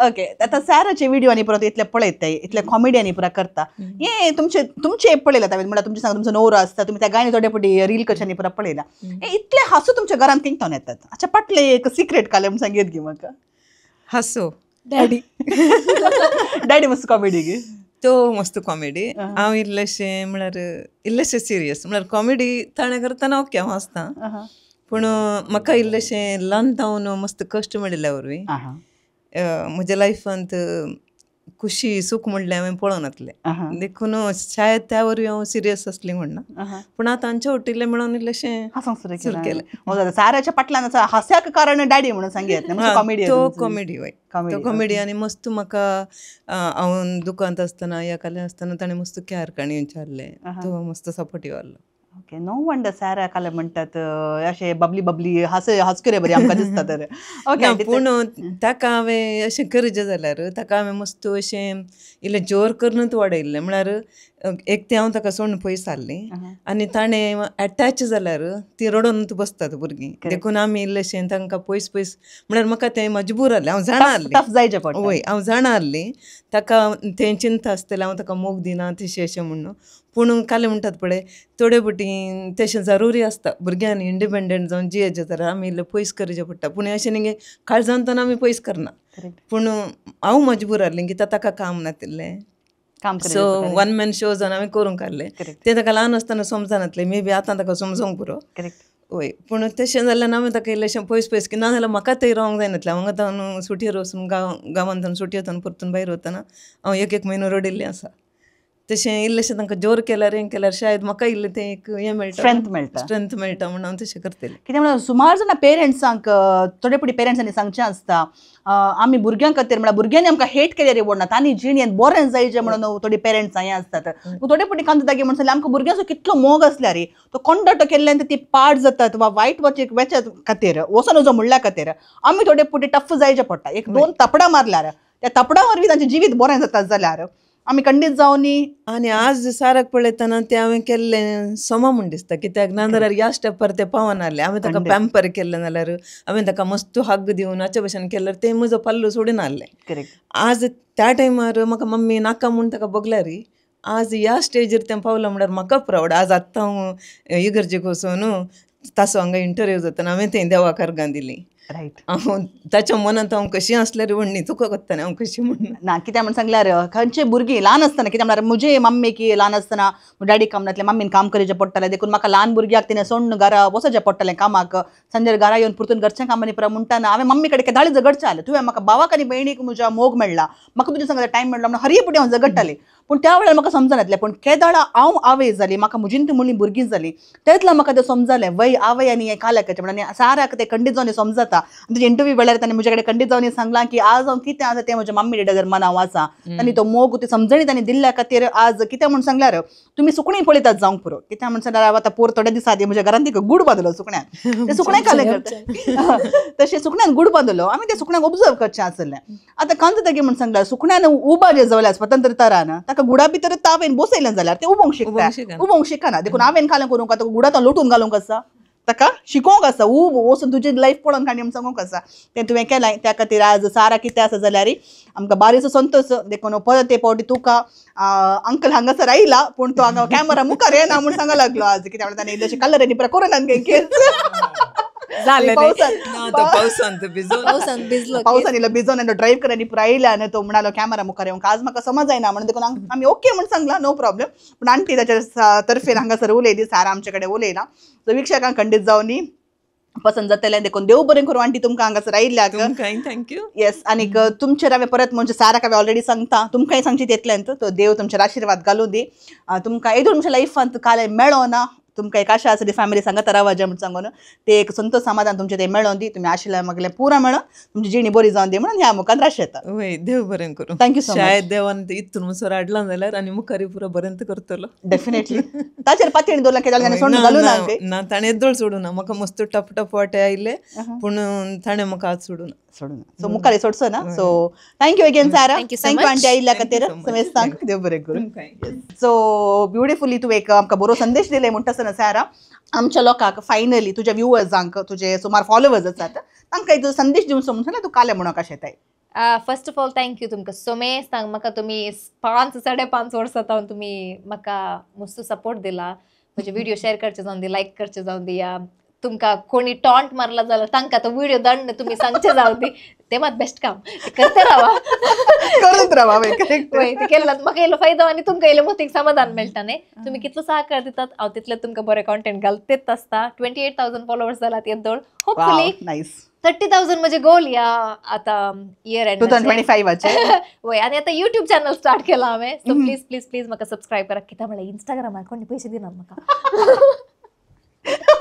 S2: ओके आतां साराचे विडियो आनी परत इतले पळयताय, इतले कॉमेडी आनी पुरा करता, हे तुमचे तुमचे पळयला हांवें म्हणल्यार तुमचे सांग तुमचो नवरो आसता तुमी त्या गायनी थोडे फावटी रील कशें आनी पुरा पळयला, इतले हांसो तुमच्या घरांत किंगतावन येतात. अच्छा पाटले एक सिक्रेट कालें म्हूण सांगीत गी म्हाका.
S3: हांसो
S2: डॅडी डॅडी मस्त कॉमेडी गी,
S3: तो मस्त कॉमेडी. हांव इल्लेशें म्हळ्यार इल्लेशें सिरियस म्हळ्यार कॉमेडी ताणें करतना ओके हांव हांसता, पूण म्हाका इल्लेशें ल्हान जावन मस्त कश्ट मेळिल्ल्या वरवीं म्हज्या लायफांत खुशी सूख म्हणलें हांवें पळोवनातलें, देखून शायद त्या वरवीं हांव सिरियस आसली म्हणना, पूण आतां आमच्या वटिल्लें म्हणून इल्लेशें सुरू केलें.
S2: साराच्या पाटल्यान आसा हास्याक कारण डॅडी म्हणून सांगयत कॉमेडी,
S3: तो कॉमेडी वय, तो कॉमेडी. आनी मस्त म्हाका हांव दुकांत आसतना या काल्यां आसतना ताणें मस्त कॅर काणी विचारलें, तो मस्त सपोर्टीव आहलो.
S2: ओके, नो वंडर सारा काले म्हणटात अशें बबली बबली हास हासकुरे बरी आमकां दिसता तर. ओके,
S3: पूण ताका हांवें अशें करचें जाल्यार ताका हांवें मस्त अशें इल्लें जोर करूनच वाडयल्लें. म्हळ्यार एक तें हांव ताका सोडून पयस आसलें आनी ताणें एटॅच जाल्यार ती रडोन बसतात भुरगीं, देखून आमी इल्लेशें तांकां पयस पयस म्हळ्यार म्हाका तें मजबूर जालें. हांव जाणा आसलें, वय हांव जाणा आसलें ताका तें चिंता आसतलें हांव ताका मोग दिना तशें अशें म्हणून. पूण काले म्हणटात पळय थोडे पटी तशें जरुरी आसता भुरग्यांनी इंडिपेंडंट जावन जियेचें जाल्यार आमी इल्लें पयस करचें पडटा. पूण अशें न्ही काळजान तर आमी पयस करना, पूण हांव मजबूर आसलें की ताका काम नातिल्लें, सो वन मॅन शो जावन हांवें करूंक काडलें. तें ताका ल्हान आसतना समजनातलें, मे बी आतां ताका समजोंक पुरो. वय, पूण तशें जाल्यार हांवें ताका इल्लेशें पयस पयस की ना जाल्यार म्हाका थंय रावंक जायनातलें. हांव हांगा सुटयेर वचून गांवांत सुटयेर वचून परतून भायर वतना हांव एक एक म्हयनो रडिल्लें आसा. तशें इल्लेशें तांकां जोर केल्यार हें केल्यार शायद म्हाका इल्लें तें एक हें मेळटा,
S2: स्ट्रेंथ मेळटा,
S3: स्ट्रेंथ मेळटा म्हणून हांव तशें करतलें.
S2: कित्याक म्हळ्यार सुमार जाणां पेरंट्सांक थोडे फावटी पेरंट्सांनी सांगचें आसता आमी भुरग्यां खातीर म्हळ्यार भुरग्यांनी आमकां हेट केल्यार व्हडना, तांणी जिणेंत बरें जायचें म्हणून थोडी पेरंट्सां हें आसतात. थोडे फावटी कांता जागे म्हणून आमकां भुरग्यांचो कितलो मोग आसल्यार तो कंडक्ट केल्ल्यान ती पाड जातात वा वायट वचचे खातीर वचोन वचो म्हणल्या खातीर आमी थोडे फावटी टफ जायचें पडटा. एक दोन तपडां मारल्यार त्या तपडां वरवीं तांचें जिवीत बरें जाता जाल्यार आमी खंडीत जावनी.
S3: आनी आज साराक पळयतना तें हांवें केल्लें समा म्हूण दिसता, कित्याक ना जाल्यार ह्या स्टेपार तें पावनासलें. हांवें ताका पॅम्पर केल्लें जाल्यार हांवें ताका मस्त हग्ग दिवन हाचे भशेन केल्यार तें म्हजो पल्लो सोडिनासलें. आज त्या टायमार म्हाका मम्मी नाका म्हूण ताका बगल्यार आज ह्या स्टेजीर तें पावलां म्हळ्यार म्हाका प्रावड. आज आत्तां हांव इगर्जेक वचून ताचो हांगा इंटरव्यू जातना हांवें थंय देवाक अर्गां दिलीं.
S2: रायट,
S3: हांव ताच्या मनांत हांव कशी आसल्यार व्हडली तुका कोत्ता हांव कशी म्हणून
S2: ना. कित्याक म्हण सांगल्यार खंयचे भुरगीं ल्हान आसतना, कित्याक म्हळ्यार म्हजे मम्मीक ल्हान आसतना डॅडी काम नासलें, मम्मीन काम करचें पडटालें, देखून म्हाका ल्हान भुरग्याक तिणें सोडून घरा वचचें पडटालें कामाक. सांजेर घरा येवन परतून घरच्या कामांनी पुरा म्हणटाना हांवें मम्मी कडेन केदाळी झगडचें आसलें, तुवें म्हाका भावाक आनी भयणीक म्हज्या मोग मेळ्ळा, म्हाका तुज्या सांगता टायम मेळ्ळा म्हणून हरये फुडें हांव झगडटालें. पूण त्या वेळार म्हाका समजनातलें. पूण केदाळा हांव आवय जाली, म्हाका म्हजीन ती म्हणली भुरगीं जाली, तेतला म्हाका तें समजलें वय आवय आनी हें काल्याकाचें म्हणून. आनी साराक तें खंडीत जावन समजता. तुजे इंटरव्यू वेळार ताणें म्हजे कडेन खंडीत जावन सांगलां की आज हांव कितें आसा तें म्हज्या मम्मी डॅडाचेर मन हांव आसा आनी तो मोग ती समजणी ताणें दिल्ल्या खातीर आज कितें म्हूण सांगल्यार तुमी सुकणीं पळयतात जावंक पुरो. कितें म्हूण सांगल्यार हांव आतां पोर थोड्या दिसां आदीं म्हज्या घरांत एक गूड बांदलो सुकण्यान, तें सुकणें कालें करता तशें सुकण्यान गूड बांदलो, आमी तें सुकण्याक ऑब्जर्व करचें आसलें. आतां कांत जागी म्हूण सांगल्यार सुकण्यान उबा जें जाल्यार स्वतंत्रतारान ताका गुडा भितर तावेन बसयलें जाल्यार तें उबोंक शिकता, उबोंक शिकना. देखून हांवें कालें करूंक आतां गुडांत लोटून घालूंक आसा, ताका शिकोवंक आसा, उब वचून तुजी लायफ पळोवन काणी आमी सांगूंक आसा. तें तुवें केलें त्या खातीर आज सारा कितें आसा जाल्यार आमकां बारीचो संतोश. देखून परत ते फावटी तुका अंकल हांगासर आयला पूण तो हांगा कॅमेरा मुखार येना म्हूण सांगूंक लागलो आज, कित्याक म्हणल्यार ताणें इल्लेशे कलर आनी पुरा करून केस पावसान इल्लो भिजोन आनी ड्रायव्ह कर आनी पुरा आयला आनी तो म्हणालो कॅमेरा मुखार येवंक आज म्हाका समज जायना म्हणून देखून आमी ओके म्हूण सांगला, नो प्रॉब्लेम. पूण आंटी ताच्या तर्फेन हांगासर उलयली, सारा आमचे कडेन उलयला. सो वीक्षकांक खंडीत जावनी पसंत जातलें. देखून देव बरें करूं आंटी तुमकां हांगासर आयिल्ल्याक.
S3: Thank you.
S2: येस, आनीक तुमचेर हांवें परत म्हणजे साराक हांवें ऑलरेडी सांगता, तुमकांय सांगची तितलेंत तो देव तुमचेर आशिर्वाद घालूं दी. तुमकां येदोळ तुमच्या लायफांत काल मेळोना, तुमकां एक आशा आसा ती फॅमिली सांगता रावाजे म्हूण सांगून ते एक संतोष समाधान तुमचें तें मेळोन दी. तुमी आशिल्ल्या मागलें पुरा मेळोन तुमची जिणी बरी जावन दी म्हणून ह्या मुखार राश येता.
S3: वय, देव बरें करूं.
S2: Thank you so much.
S3: शायद देवान इतून मुसर हाडलां जाल्यार आनी मुखार पुरो बरें करतलो
S2: डेफिनेटली. ताचेर पातयेन दवरलां कित्याक ताणें सोडून घालूं ना.
S3: ना, ताणें येदोळ सोडूं ना, म्हाका मस्त टप टप वाटे आयले पूण ताणें म्हाका आज सोडूं ना,
S2: सोडूं ना. सो मुखार सोडचो ना. So thank you again Sara, thank you aunty आयिल्ल्या खातीर. समेस्तांक देव बरें करूं. सो ब्युटिफुली तूं एक आमकां बरो संदेश दिले म्हणटा आसतना सारा, आमच्या लोकांक फायनली तुज्या व्युवर्सांक, तुजे सुमार फॉलोवर्स आसात तांकां एक संदेश दिवचो म्हणून तूं काले म्हणूंक कशें येताय.
S1: First of all thank you तुमकां समेस्तांक. म्हाका तुमी 5 साडे 5 वर्सां जावन तुमी म्हाका मस्त सपोर्ट दिला. म्हजे व्हिडिओ शेअर करचे जावन दी, लायक करचे जावन दी, या तुमकां कोणी टॉन्ट मारला जाल्यार तांकां तो व्हिडिओ दंड तुमी सांगचे जावन दी, ते मात बेस्ट काम करते रावा,
S2: करत रावा.
S1: वय, ते केल्ला म्हाका येयलो फायदो आनी तुमकां येयलो मतीक समाधान मेळटा न्ही. तुमी कितलो सहकार दितात हांव तितले तुमकां बरें कॉन्टेंट घालतेच आसता. 28,000 फॉलोवर्स जाल्यात येदोळ. होपफुली 30,000 म्हजे गोल या आतां इयर एंड
S2: 2025.
S1: वय, आनी आतां युट्यूब चॅनल स्टार्ट केला हांवें. सो प्लीज प्लीज प्लीज म्हाका सबस्क्रायब करा. कित्याक म्हळ्यार इंस्टाग्रामार कोणी पयशे दिनात म्हाका.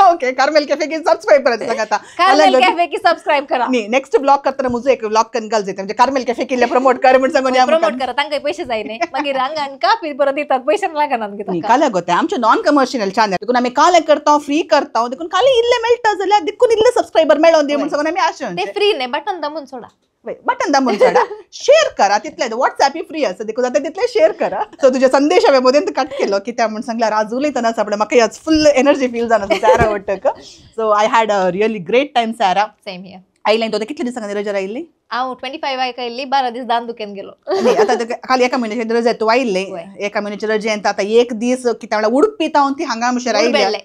S2: ओके, कार्मेल कॅफे की सबस्क्राईब करायचं सांग आता.
S1: कार्मेल कॅफे की सबस्क्राईब करा.
S2: न्ही, नेक्स्ट ब्लॉग करताना म्हजो एक ब्लॉग करून घाल जाता, म्हणजे कार्मेल कॅफे किल्ले प्रमोट कर म्हण सांगून या.
S1: प्रमोट करा, तांकां पयशे जाय न्ही, मागीर हांगा कापी परत दितात, पयशे लागना.
S2: न्ही, काल्याक गोते आमचे नॉन कमर्शियल चॅनल देखून आमी काले करता, फ्री करता, देखून काले इल्ले मेळटा जाल्यार देखून इल्ले सबस्क्रायबर मेळोन दी म्हण सांगून आमी आशे.
S1: ते फ्री न्ही, बटन दामून सोडा.
S2: बटन दामून सोडा, शेअर करा, तितले व्हॉट्सॅप फ्री आसा देखून आतां तितले शेअर करा. सो तुजे संदेश हांवें मदेंत कट केलो कित्याक म्हण सांगल्यार आज उलयतना आपणें म्हाका फुल एनर्जी फील जावन आसा सॅरा वट्टक. So I had a really great time Sarah.
S1: Same here.
S2: आयलें तो कितले दिसांनी रजा आयिल्ली?
S1: हांव 25 आयिल्ली, 12 दीस दांदुकेन गेलो.
S2: आतां खाली एका म्हयन्याची रजा तूं आयिल्ले, एका म्हयन्याची रजेंत आतां एक दीस कित्याक म्हळ्यार उडपी तावन ती हांगा मुशेर आयिल्ली,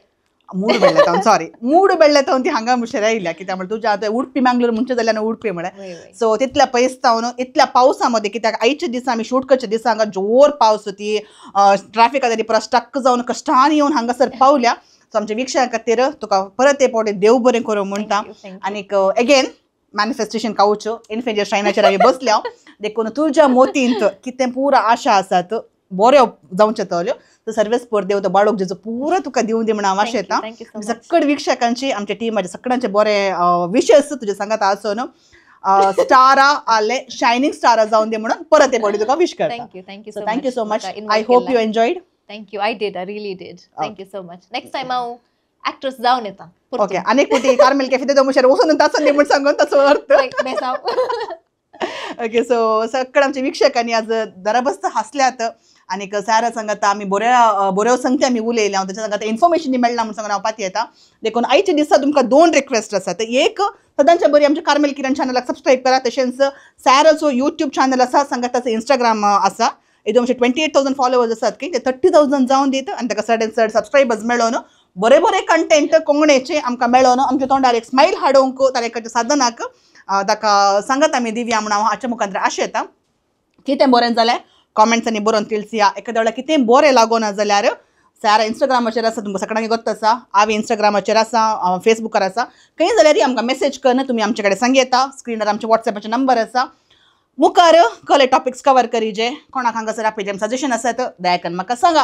S2: मूड बेळ्ळे तावन, सॉरी, मूड बेळ्ळे तावन ती हांगा मुशेर आयिल्ल्या, कित्याक म्हळ्यार तुज्या आतां उडपी मँगलोर म्हणचें जाल्यार उडपी म्हळ्यार. सो तितल्या पयस तावन इतल्या पावसा मध्ये, कित्याक आयच्या दिसा आमी शूट करच्या दिसा हांगा जोर पावस ती ट्रॅफिक आतां ती परत स्टक जावन कश्टान येवन हांगासर पावल्या. सो आमच्या वीक्षकां खातीर तुका परत एक फावटी देव बरें करूं म्हणटा. आनीक एगेन मॅनिफेस्टेशन कावच इन्फिनिटी श्रायनाचेर आमी बसल्या देखून तुज्या मोतींत कितें पुरा आशा आसात बऱ्यो जावच्यो तल्यो, तो सर्वेस पर देव तो बाळोक जेजो पुरो तुका दिवन दी म्हण हांव आशेता. सकड वीक्षकांची आमच्या टिमाचे सगळ्यांचे बरे विशेस तुजे सांगात आसून स्टारा आले, शायनिंग स्टारा जावन दी म्हणून परत एक फावटी तुका विश करता.
S1: Thank you, thank you.
S2: So thank you so much, I hope you enjoyed.
S1: Thank you, I did, I really did. Thank you so much. Next time हांव एक्ट्रेस जावन येता.
S2: ओके, आनीक फावटी कार्मेल कॅफे तो मुशार वचून ताचो न्ही म्हण सांगून ताचो अर्थ. ओके, सो सगळे आमच्या वीक्षकांनी आज दराबस्त हासल्यात आनीक सॅरा सांगाता आमी बऱ्या बऱ्यो संगती आमी उलयल्या, हांव ताच्या सांगाता इन्फॉर्मेशन मेळ्ळा म्हूण सांगून हांव पाती येता. देखून आयच्या दिसा तुमकां 2 रिक्वेस्ट आसात. एक, सदांच्या बरी आमच्या कार्मेल किरण चॅनलाक सबस्क्रायब करा, तशेंच सॅराचो युट्यूब चॅनल आसा, सांगाताचो इंस्टाग्राम आसा, एकदम अशे 28,000 फॉलोवर्स आसात की ते 30,000 जावन दीत आनी ताका चड चड सबस्क्रायबर्स मेळोन बरे बरे कंटेंट कोंकणीचे आमकां मेळोन आमच्या तोंडार एक स्मायल हाडूंक ताणें साधनाक ताका सांगत आमी दिवया म्हूण हांव हाच्या मुखार आशेता. कितें बरें जाल्यार कॉमेंट्सांनी बरोवन तिळसिया, एखाद्या वेळार कितें बरें लागोना जाल्यार सॅरा इंस्टाग्रामाचेर आसा, तुमकां सगळ्यांक गोत्त आसा, हांव इंस्टाग्रामाचेर आसा, फेसबुकार आसा, खंय जाल्यारय आमकां मेसेज करून तुमी आमचे कडेन सांग येता. स्क्रिनार आमचे वॉट्सॅपाचे नंबर आसा. मुखार कसले टॉपिक्स कवर करीजे, कोणाक हांगासर आपले सजेशन आसात दया करून म्हाका सांगा.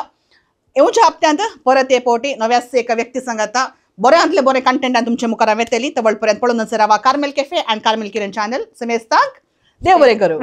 S2: येवच्या हप्त्यांत परत एक फावटी नव्याच एका व्यक्ती सांगाता बऱ्यांतले बरें कंटेंटान तुमच्या मुखार हांव येतली. तवळ पर्यंत पळोवन रावा Carmel cafe and Carmel Kiran channel. समेस्तांक देव बरें करूं.